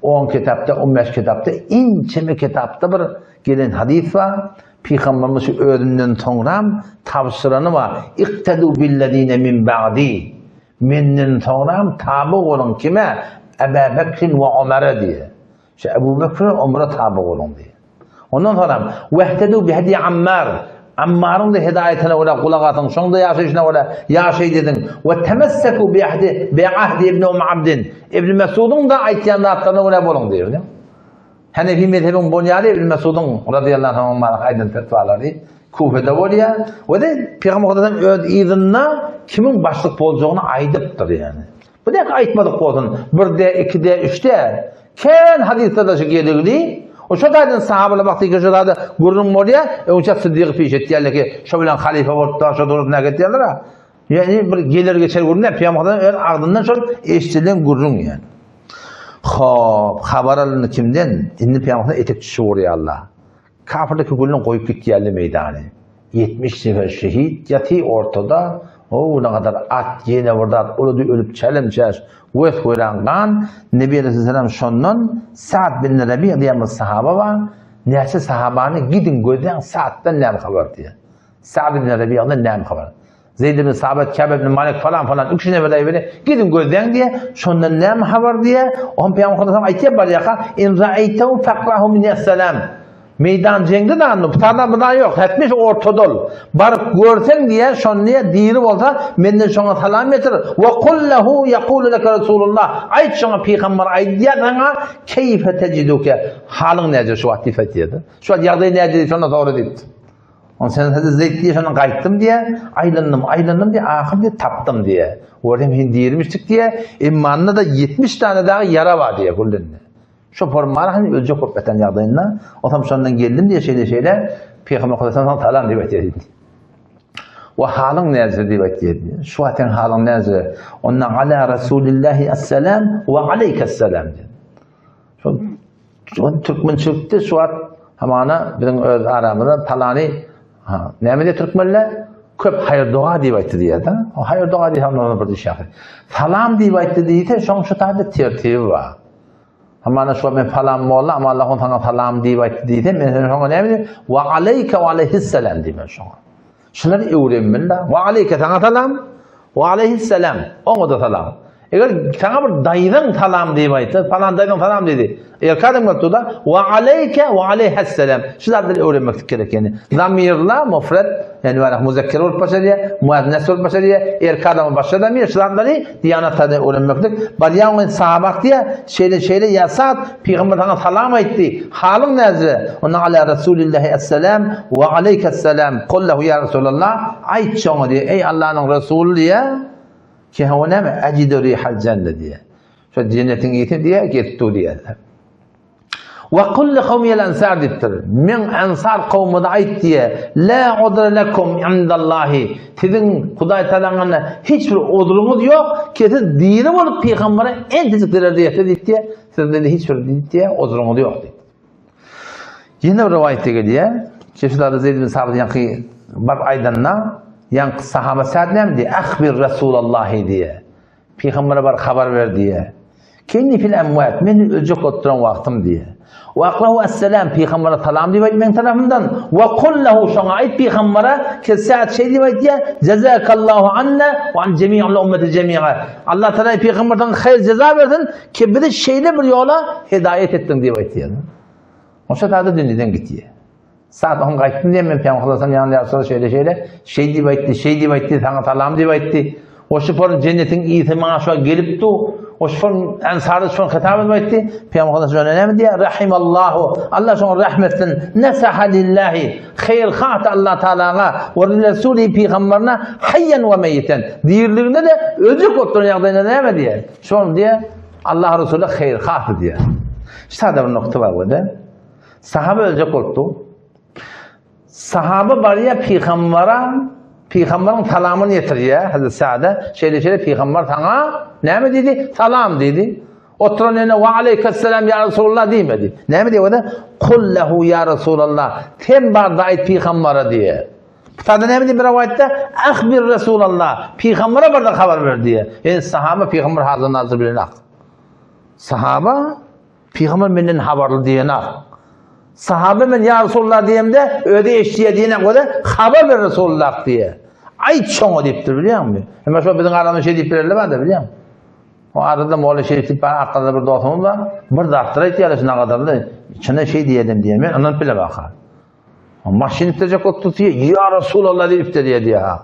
on kitapda, on beş kitapda, inçeme kitapda bir gelen hadys bar. Pygamberimiz şu özünden soňram tabşyrany bar. Iqtadu billezine min ba'di. Menden soňram taby boluň kime? Ebu Bekrin we Omara diýe. Şu Ebu Bekr we Omara taby boluň diýe. Ondan soňram Wehtedu bi hedi Ammar. Ammaryň da hidaýatyna görä gulak asyň, şoň da ýaşaýşyna görä ýaşaý dediň. We temesseku bi ahdi bi ahdi ibn Umm Abdin. Ibn Mesudyň da aýtýan zatlaryna görä boluň diýýär. Hanefi mezhebiň bunýady Ibn Mesudyň radiyallahu anhuň maňa aýdan fetwalary Kufede bolýar. We de Pygamber Hudaýdan öz yzynda kimiň başlyk boljagyny aýdypdyr ýani. Bu dek aýtmadyk bolsun. Birde, ikide, üçde kän hadyslarda şu geligli. O şo taýdan sahabalar wagty ki şo zada gürrüň bolýar, öňçe Siddigy piş etýärler ki, şo bilen halyfa bolupdyr, şo durup näge etýärler. Ýani bir geler geçer gürrüň däl, Pygamber öz agzyndan şol eşidilen gürrüň ýani. Hop, habar alyndy kimden? Indi Pygamber etekçisi bolýarlar. Kafirler gülüni goýup gitýärler meýdany. 70 nefer şehit ýaty ortada, o ne kadar at, ýene bir zat, uludy ölüp çelim-çäş, wes-weran gan, Nebi aleyhisselam şondan Sa'd bin Rabi diýen bir sahaba bar, näçe sahabany gidiň gözläň Sa'ddan näme habar diýen. Sa'd bin Rabi'dan näme habar? Zeyd ibn Sabit, Kâb ibn Malik falan falan üç nefer daýy bile gidiň gözläň diýe, şondan näme habar diýe, oňa Pygamber sallallahu aýtýar barýaka, in ra'aytahu faqrahu min assalam. Meýdan jeňde da bu da bu ýok. Hetmiş ortada ol. Baryp görseň diýýär, şonda diýýär, diri bolsa, menden şoňa salam getir. Wa kul lehu ýekulu leke Resulullah. Aýt şoňa pygamber aýdýar saňa, keýfe tejiduke. Halyň näce şu wagt diýip aýtýar. Şu wagt ýagdaý näce diýip şondan sora diýipdir. On sen hadi Zeyd diýe şondan gaýtdym diýe, aýlandym, aýlandym diýe, ahyr diýe tapdym diýe. Gördüm hin dirimişdik diýe, emmanda da 70 tane dagy ýara bar diýe güllendi. Şo formany hani öljek bolup ýatan ýagdaýynda, osam şondan geldim diýe şeýle şeýle, Pygamber Hudaýdan soň salam diýip aýtýar diýdi. Wa halyň näce diýip aýtýar diýdi. Şu wagt seň halyň näce? Onda ala Rasulillahi assalam wa aleykassalam diýdi. Şol şol türkmençilikde şu wagt hamana biziň öz aramyzda palany ha, näme diýip türkmenler köp haýyr doga diýip aýtdy diýýär-de. O haýyr doga diýse onda bir iş ýaky. Salam diýip aýtdy diýse, şoň şu taýda tertibi bar. Hamana şu men salam molla, ama Allah saňa salam diýip aýtdy diýse, men sen şoňa näme diýip? Wa aleyke wa aleyhisselam diýmen şoňa. Şulary öwrenmeli. Wa aleyke saňa salam, wa aleyhisselam oňa da salam. Eger saňa bir daýyň salam diýip aýtsa, falan daýyň salam diýdi. Erkek adam bolsa da wa aleyke wa aleyhisselam. Şu zatlary öwrenmek gerek ýani. Zamirla mufrad, ýani wara muzakker bolup başlaýar, muannas bolup başlaýar, erkek adam başga zamir şu zatlary diýanatda öwrenmeklik. Barýan sahabak diýä, şeýle şeýle ýa Sa'd pygamber saňa salam aýtdy. Halyň näce? Onda ala Rasulillahi assalam wa aleykassalam. Kul lahu ya Resulallah. Aýt şoňa diýe, eý Allanyň Resuly diýe. Ki o näme? Ajidu rihal jenne diýe. Şo jennetiň ysy diýe, gelip dur diýe. Wa kul li kawmiyel ansar diýipdir. Men ansar kowmuna aýt diýe, la udra lekum indallahi. Siziň Hudaý Tagalaň hiç bir uzruňyz ýok, ki siz diri bolup pygambere entejik zerer diýese diýip diýe, sizde hiç bir diýip diýe uzruňyz ýok diýip. Ýene bir rowaýatda gelýär. Şeýle Zeyd bin Sabit ýaňky baryp aýdanda, ýaňky sahaba Sa'd näme diýýär? Ahbir Rasulallahi diýýär. Pygambere bar habar ber diýýär. Kenni fil amwat, men öljek bolup duran wagtym diýýär. Wa aqrahu assalam, pygambere salam diýip aýt meň tarapymdan. Wa kul lahu şoňa aýt pygambere, ki Sa'd şeý diýip aýtýar, Jazakallahu anna wa an jemi'il ummeti jemi'a. Allah Taala pygamberden haýyr jeza bersin, ki bizi şeýle bir ýola hidaýat etdiň diýip aýtýar. Oşa zady dünýeden gitýär. Saat on gaýtdym diýen men Pygamber sallallahu ýanynda ýaşsa şeýle şeýle şeý diýip aýtdy, şeý diýip aýtdy, saňa salam diýip aýtdy. O şuporun jennetiň ysy maňa şu gelip du. O şuporun ensary şuporun hitap edip aýtdy. Pygamber sallallahu aleyhi näme diýýär? Rahimallahu. Allah şoňa rahmet etsin. Nasaha lillahi. Haýr hat Allah taalaga we Resuli pygamberine hayyan we meýiten. Diriliginde de öljek bolup duran ýagdaýynda näme diýýär? Şol diýýär. Allah Resuly haýr hat diýýär. Şu bir nokta bar bu Sahaba öljek bolupdy. Sahaba barýar pygambara, pygamberiň salamyny ýetirýär Hazreti Sa'da. Şeýle-şeýle pygamber saňa näme diýdi? Salam diýdi. Oturan ýerine wa aleykesselam ya Resulullah diýmedi. Näme diýdi o-da? Kul lehu ya Resulallah. Sen bar-da aýt pygambere diýe. Sada näme diýip bir rowaýatda? Ahbir Resulallah. Pygambere bar-da habar ber diýe. Ýani sahaba pygamber hazır nazır bilen ak. Sahaba Pygamber menden habarly diýenak. Sahaba men ýa Resulullah diýemde, özi eşidýär diýenak özi habar ber Resulullah diýe. Aýt şoňa diýipdir bilýäňmi? Emma şo biziň aramyzda şeý diýip bererler barda bilýäňmi? O arada molla şeý diýip bar, arkada bir dostumyz bar. Bir zatlar aýtýarlar şuna gadarly. Içinde şeý diýedim diýen. Men ynanyp bile baka. Maşyn üflejek bolup tutýar. Ýa Resulallah diýip üfledi diýýär.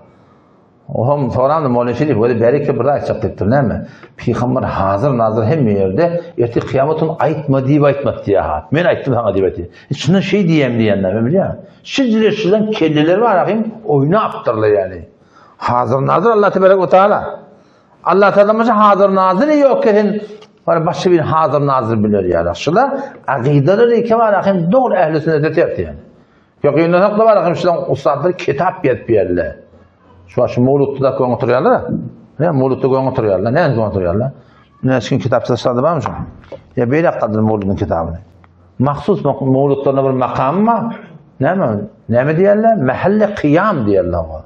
Ohm sorandy molla şeý diýip, özi bärikde bir zat aýtjak diýipdir. Näme? Pygamber hazır nazır hemme ýerde ertir kyýamat gün aýtma diýip aýtmady diýýär ha. Men aýtdym saňa diýip aýtdy. Içinden şeý diýem diýenler, men bilýän. Şijire şilen kelleleri bar ahim oýnapdyrlar ýaly. Hazır nazır Allah tebarek we taala. Allah taala başga hazır nazır ýok ki sen bar başga bir hazır nazır biler ýaly. Şula akydalar eke bar ahim dogry ehli sünnete ters ýaly. Ýok ýöne hakda bar ahim şulaň ussatlar kitap ýazyp berdiler. Şu şu mowlutda da köň oturýarlar. Ne mowlutda köň oturýarlar. Ne köň oturýarlar? Ne şu kitap çyzşardy barmy şu? Ya beýle gadyr mowludyň kitabyny. Mahsus mowlutlaryna bir makam bar. Näme? Näme diýerler? Mahalle kyýam diýerler oňa.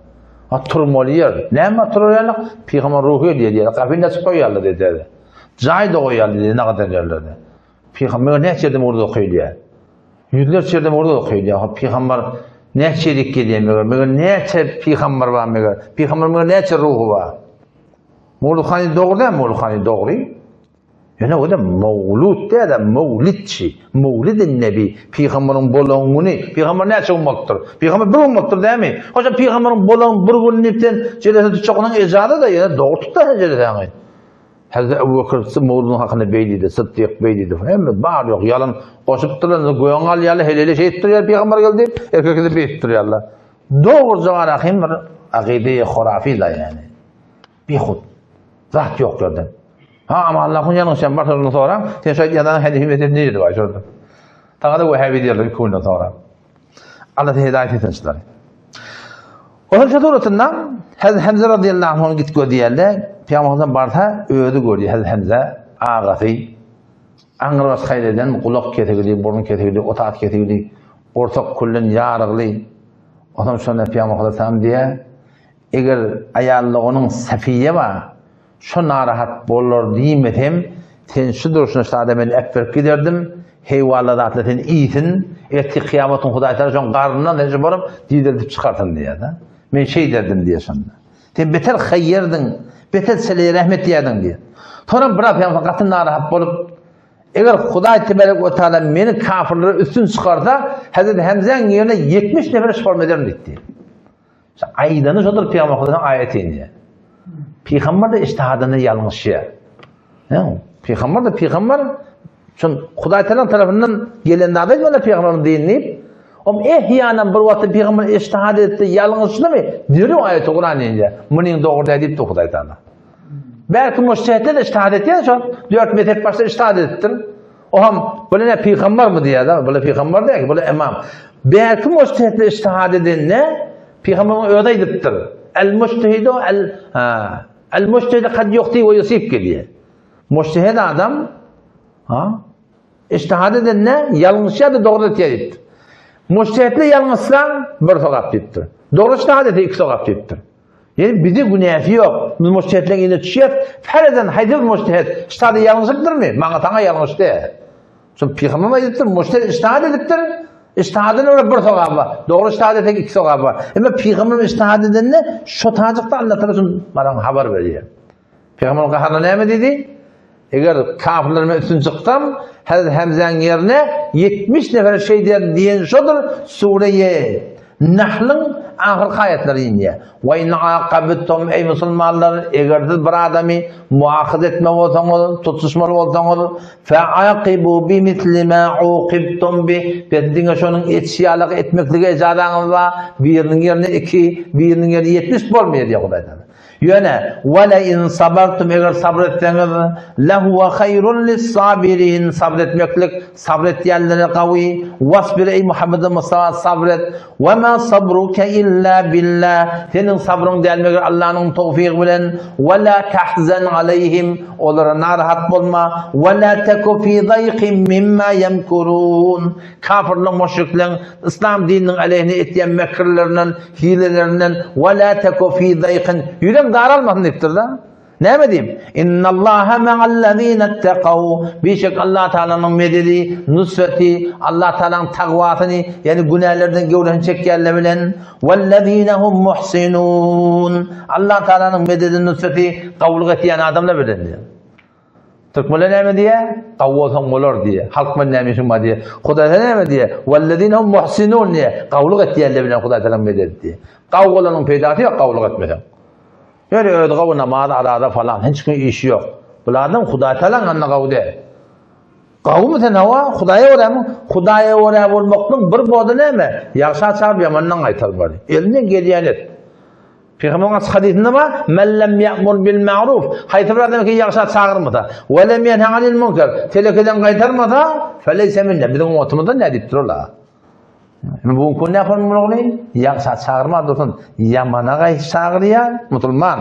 Ha turmaly ýer. Näme turýarlar? Pygamber ruhy diýerler. Gapyny açyp goýýarlar diýerler. Jaý da goýýarlar diýerler. Ne gadar ýerlerde. Pygamber näçe ýerde mowlud okaýylýar? Ýüzlerçe ýerde mowlud okaýylýar. Hop pygamber näçe ýerik gelýär meger? Meger näçe pygamber bar meger? Pygamber meger näçe ruhy bar? Mowludhany dogry däl, mowludhany dogry. Ýöne o-da mowlud däl-de, mowlidçi. Mowlidin nebi, pygamberiň bolan güni. Pygamber näçe gün bolupdyr? Pygamber bir gün bolupdyr dämi? Hoşa pygamberiň bolan bir gününi diýip sen jelese tutjak onuň ejaza-da, ýöne dogry tut-da sen jelesäňi. Hazreti Ebu Bekir mowludyň hakynda beý diýdi, Sytdyk beý diýdi. Hemme bar ýok ýalan goşupdyrlar, indi göň alýarlar, helele şeýdip durýar pygamber geldi, erkekde beýdip durýarlar. Dogruja garahym bir akydy hurafy-da ýani. Bihut. Zat ýok ýerden. Ha, ama Allah'ın ýalňyşýan barsa şondan soraň, sen şo aýdýan zadyň hadisi meselesi nirede bar şonda? Saňa-da wehhabi diýerler iki günden soňra. Allah hidaýet etsin şulary. Onuň şu suratynda Hazreti Hamza radiyallahu anh git gör diýende, Pygamberimiz barsa özi görýär Hazreti Hamza agasy aňrybaş haýr eden gulak kesigili, burun kesigili, otat kesigili, gursak küllen ýarygly. Ondan şonda Pygamberimiz diýýär, Eger aýallygonyň Safiýe bar, şo narahat bolar diýmesem, sen şu durşuna şada men äpberip giderdim, heýwalla zatlar seni iýsin, ertir kyýamatyň Hudaý Tagala şoň garnyndan sen şu baryp dideldip çykarsyn diýýär-de. Men şeýderdim diýýär şonda. Sen beter haýýerdiň, beter seleýe rehmet diýerdiň diýýär. Soňam biraz ýa gaty narahat bolup, eger Hudaý tebarek we taala meni kafirlere üstün çykarsa, Hezreti Hemzäň ýerine 70 nefere şyparym ederin diýdi. Aýdany şodur Pygamber Hudaýyň aýaty indi. Pygamber de iştihadynda ýalňyşýar. Ýa, pygamber de pygamber şun Hudaý Taala tarapyndan gelen zady aýtmanda pygamberiň dinini diýip, om ehýanan bir wagtda pygamber iştihad etdi, ýalňyşdymy? Derrew aýaty Kuran indi. Munyň dogry däl diýipdi Hudaý Taala. Belki mujtehitler de iştihad etýär şo. Dört mezhep başda iştihad edipdir. O hem bu ne pygambermi diýýär, bu pygamber däl, bu imam. Belki mujtehitler iştihad edende pygamberiň özi aýdypdyr. El mujtehidu el ha el mujtehid kad yuhti we yusib gelýär. Mujtehid adam ha iştihad edende ýalňyşýar da dogry etýär diýipdir. Mujtehitler ýalňyşsa bir sogap diýipdir. Dogry iştihad etse iki sogap diýipdir. Ýani bize günäsi ýok. Biz mujtehitleň ýerine düşýäs. Farazan haýsy bir mujtehit iştihada ýalňyşypdyrmy? Maňa saňa ýalňyşdy. Şol pygamber aýdypdyr, mujtehit iştihad edipdir. Iştihadyna görä bir sogaby bar. Dogry iştihad etseň iki sogaby bar. Emma pygamber iştihad edende şo tajykda Allah Taala şun bana habar berýär. Pygamber gaharyna näme diýdi? Eger kafirler men üstün çyksam, Hazreti Hamzäň ýerine 70 nefer şeý diýer diýen şodur Sure-i Nahlyň ahyrky aýatlary inýär. Wa in aqabtum eý musulmanlar, eger siz bir adamy muahyz etme bolsaňyz, tutuşmaly bolsaňyz, fa'aqibu bimisli ma uqibtum bi, pes diňe şonuň etişi ýaly etmeklige ejazaňyz bar, biriniň ýerine 2, biriniň ýerine 70 bolmaýar diýýär Hudaý Taala. Ýöne, Wele in sabartum, eger sabyr etseňiz, lehuwe haýrun lis-sabirin, sabyr etmeklik, sabyr etýänlere gawy, wasbir eý Muhammedi Mustafa sabyr et, we ma sabruke illa billah, seniň sabryň däl meger Allanyň towfygy bilen, we la tahzan aleýhim, olara narahat bolma, we la teku fi daýkin mimma ýemkurun, Kafirleň, müşrikleň yslam dininiň aleýhine etýän mekirlerinden, hilelerinden we la teku fi daýkin ýüregiň daralmasyn diýipdir-de. Näme diýip? Innallaha ma'allazina ittakaw. Bişek Allah Taalanyň mededi, nusreti, Allah Taalanyň tagwasyny, ýagny günälerden göwresini çekýänler bilen wellazina hum muhsinun. Allah Taalanyň mededi, nusreti gawulyk etýän adamlar bilen diýip. Türkmenler näme diýýär? Gawy bolsaň bolar diýýär. Halk bilen näme işiň bar diýýär. Hudaý näme diýýär? Wellezine hum muhsinun diýýär. Gawulyk etýänler bilen Hudaý taala mededi diýýär. Gawy bolanyň peýdasy ýok gawulyk etmeseň. Ýöne özi gawy namaz, araza falan hiç kim işi ýok. Bulardan Hudaý taalaň ýanynda gawy däl. Gawumy sen hawa, Hudaýa görämi? Hudaýa görä bolmaklygyň bir body näme? Ýagşa çagyryp ýamandan gaýtarmaly. Elinden gelýäni et. Pygamberiň açyk hadysynda bar, Men lem ýa'mur bil ma'ruf, haýsy bir adam ki ýagşa çagyrmasa, we lem ýenhe anil munkar, telekeden gaýtarmasa, feleýse minna, biziň ummatymyzdan däl diýipdir ol. Indi bu gün näme bolmaly? Ýagşa çagyrma dursun, ýamana gaýt çagyrýar musulman.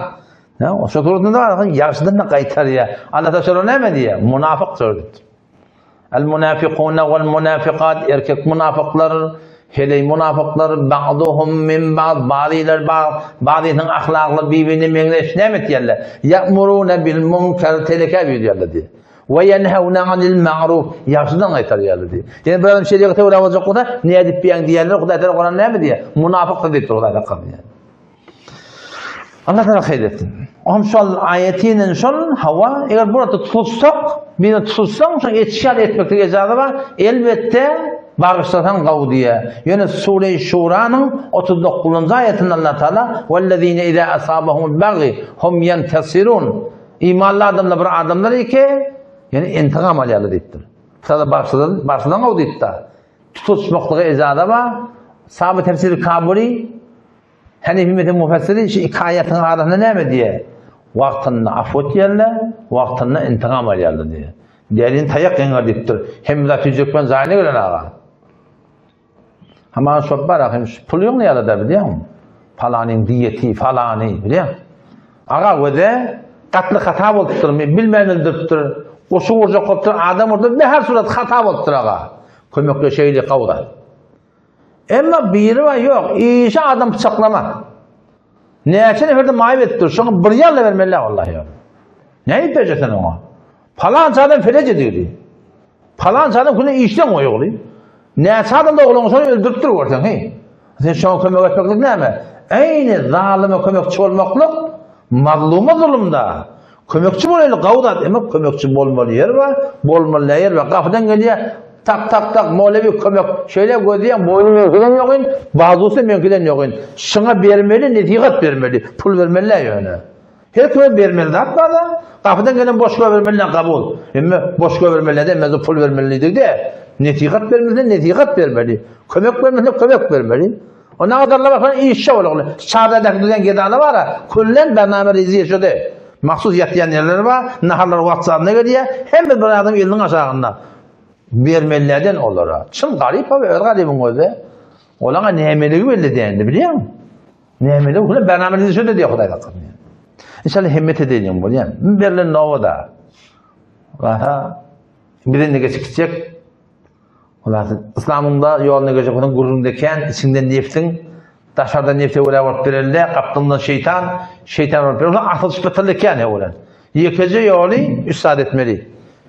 Ýa, şo suratynda bar, ýagşydan da gaýtarýar. Allah taala şolara näme diýýär? Munafyk diýipdir. El munafikune wal munafikat erkek munafyklar, heleý munafyklar, ba'duhum min ba'd, bazylar bazysynyň ahlaklary bir-birine meňzeş näme etýärler? Ya'muruna bil munkar telekä buýurýarlar diýýär. We yenhewne anil ma'ruf ýagşydan gaýtarýarlar diýýär. Ýani bir adam şeriýata görä boljak bolsa, nädip diýýäň diýýärler, Hudaý Taala Kuran näme diýýär? Munafykdyr diýipdir Hudaý Taala. Allah Taala haýyr etsin. Ohm şol aýetinen şol hawa, eger burada tutulsak, birini tutulsaň, şoň etişýär etmeklik ejaza bar. Elbetde bagyşlasaň gawy diýýär. Ýöne Sure-i Şuranyň 39-njy aýetinde Allah Taala wellezine iza asabahumul baghi hum yantasirun. Imanly adamlar bir adamlar eke, ýani intigam alýarlar diýipdir. Sada bagyşlasaň, bagyşlasaň gawy diýipdir. Tutulmaklyga ejaza bar. Saby tefsiri Kabuli Hanefi mezhebi müfessiri şu iki aýatyň arasynda näme diýýär? Wagtynda afw etýärler, wagtynda intigam alýarlar diýýär. Dälini taýak ýeňer diýipdir. Hemme zat tüýjek bilen jaýyna gelen aga. Haman şop bar hem şu pul ýygnaýarlar-da bilýäňmi? Palanyň diýeti, falany, bilýäň. Aga göze gatly hata bolupdyr, bilmän öldüripdir. Goşa urjak bolupdyr, adam urdy, her surat hata bolupdyr aga. Kömekleşeýli gawda. Emma biri bar ýok, işi adam pyçaklama. Näçe neferde maýyp edipdir, şoňa bir ýalla bermeli wallahi ýok. Ne edip berjek sen oňa? Palança adam felec edildi. Palança adam güne işden goýuldy. Näçe adam doglan şony öldüripdir görseň, hey. Sen şoňa kömek etmeklik näme? Eýni zalyma kömekçi bolmaklyk mazluma zulumda. Kömekçi bolaýly gawy zat, emma kömekçi bolmaly ýer bar, bolmaly ýer bar. Gapydan gelýär, tak tak tak molewi kömek. Şeýle gözleýän boýny meňkiden ýogyn, bazusy meňkiden ýogyn. Şuňa bermeli, nesihat bermeli, pul bermeli ýöne. Her kime bermeli zat bar-da, gapydan gelen boş goýbermeli kabul. Emma boş goýbermeli de, emma pul bermeli diýdik-de. Nesihat bermeli, nesihat bermeli. Kömek bermeli, kömek bermeli. Ondan gadarla bakan işçi bolagly. Çadadaky düzen gedana bara, küllen bername reziye şöde. Mahsus ýatýan ýerleri bar, naharlar wagt zadyna gelýär. Hemme bir adam eliniň aşagynda. Bermelilerden olara. Çyn garyp abi, öz garybyň özi. Olaňa nämeligi belli däldi, bilýäňmi? Nämeligi küllen bername reziye şöde diýýär Hudaý saklasyn. İnşallah himmet edeýin bolýar. Berlen nowada. Aha. Biz indi geçip gitjek. Hulasy, yslamyňda ýoluna girjek bolsaň gürrüňde kän, içiňden nebsiň, daşardan nebse görä bolup berende, gapdalyndan şeýtan, şeýtan bolup berende, asylyş bytyldy kän öwren. Ýekeje ýoly üç zat etmeli.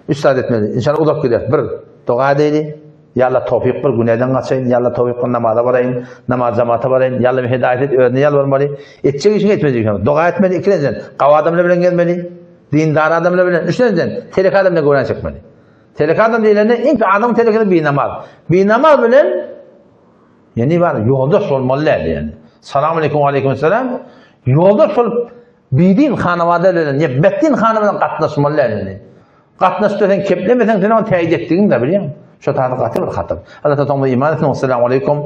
Üç zat etmeli. Inşallah uzak gider. Bir, doga edeýli. Ýa Allah towfyk ber, günäden gaçaýyn. Ýa Allah towfyk ber, namaza baraýyn, namaz jamata baraýyn. Ýa Allah meni hidaýat et, özüne ýalbarmaly. Etjek işiňi etmejek işiňi. Doga etmeli, ikilenjen. Gawy adamlar bilen gezmeli. Dindar adamlar bilen, üçlenjen. Telek adam bilen göwrän çekmeli. Telek adam diýlende iň adam telekesi binamaz. Binamaz bilen ýani bar ýoldaş bolmaly däl ýani. Salam aleyküm we aleyküm selam. Ýoldaş bolup bidin hanawada bilen ýa betdin hana bilen gatnaşmaly däl ýani. Gatnaşsa sen keplemeseň sen ony täýit etdigiň de bilýäň. Şo taýda gaty bir hatar. Allah taala iman etsin. Assalamu aleyküm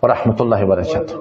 we rahmetullahi we berekatuh.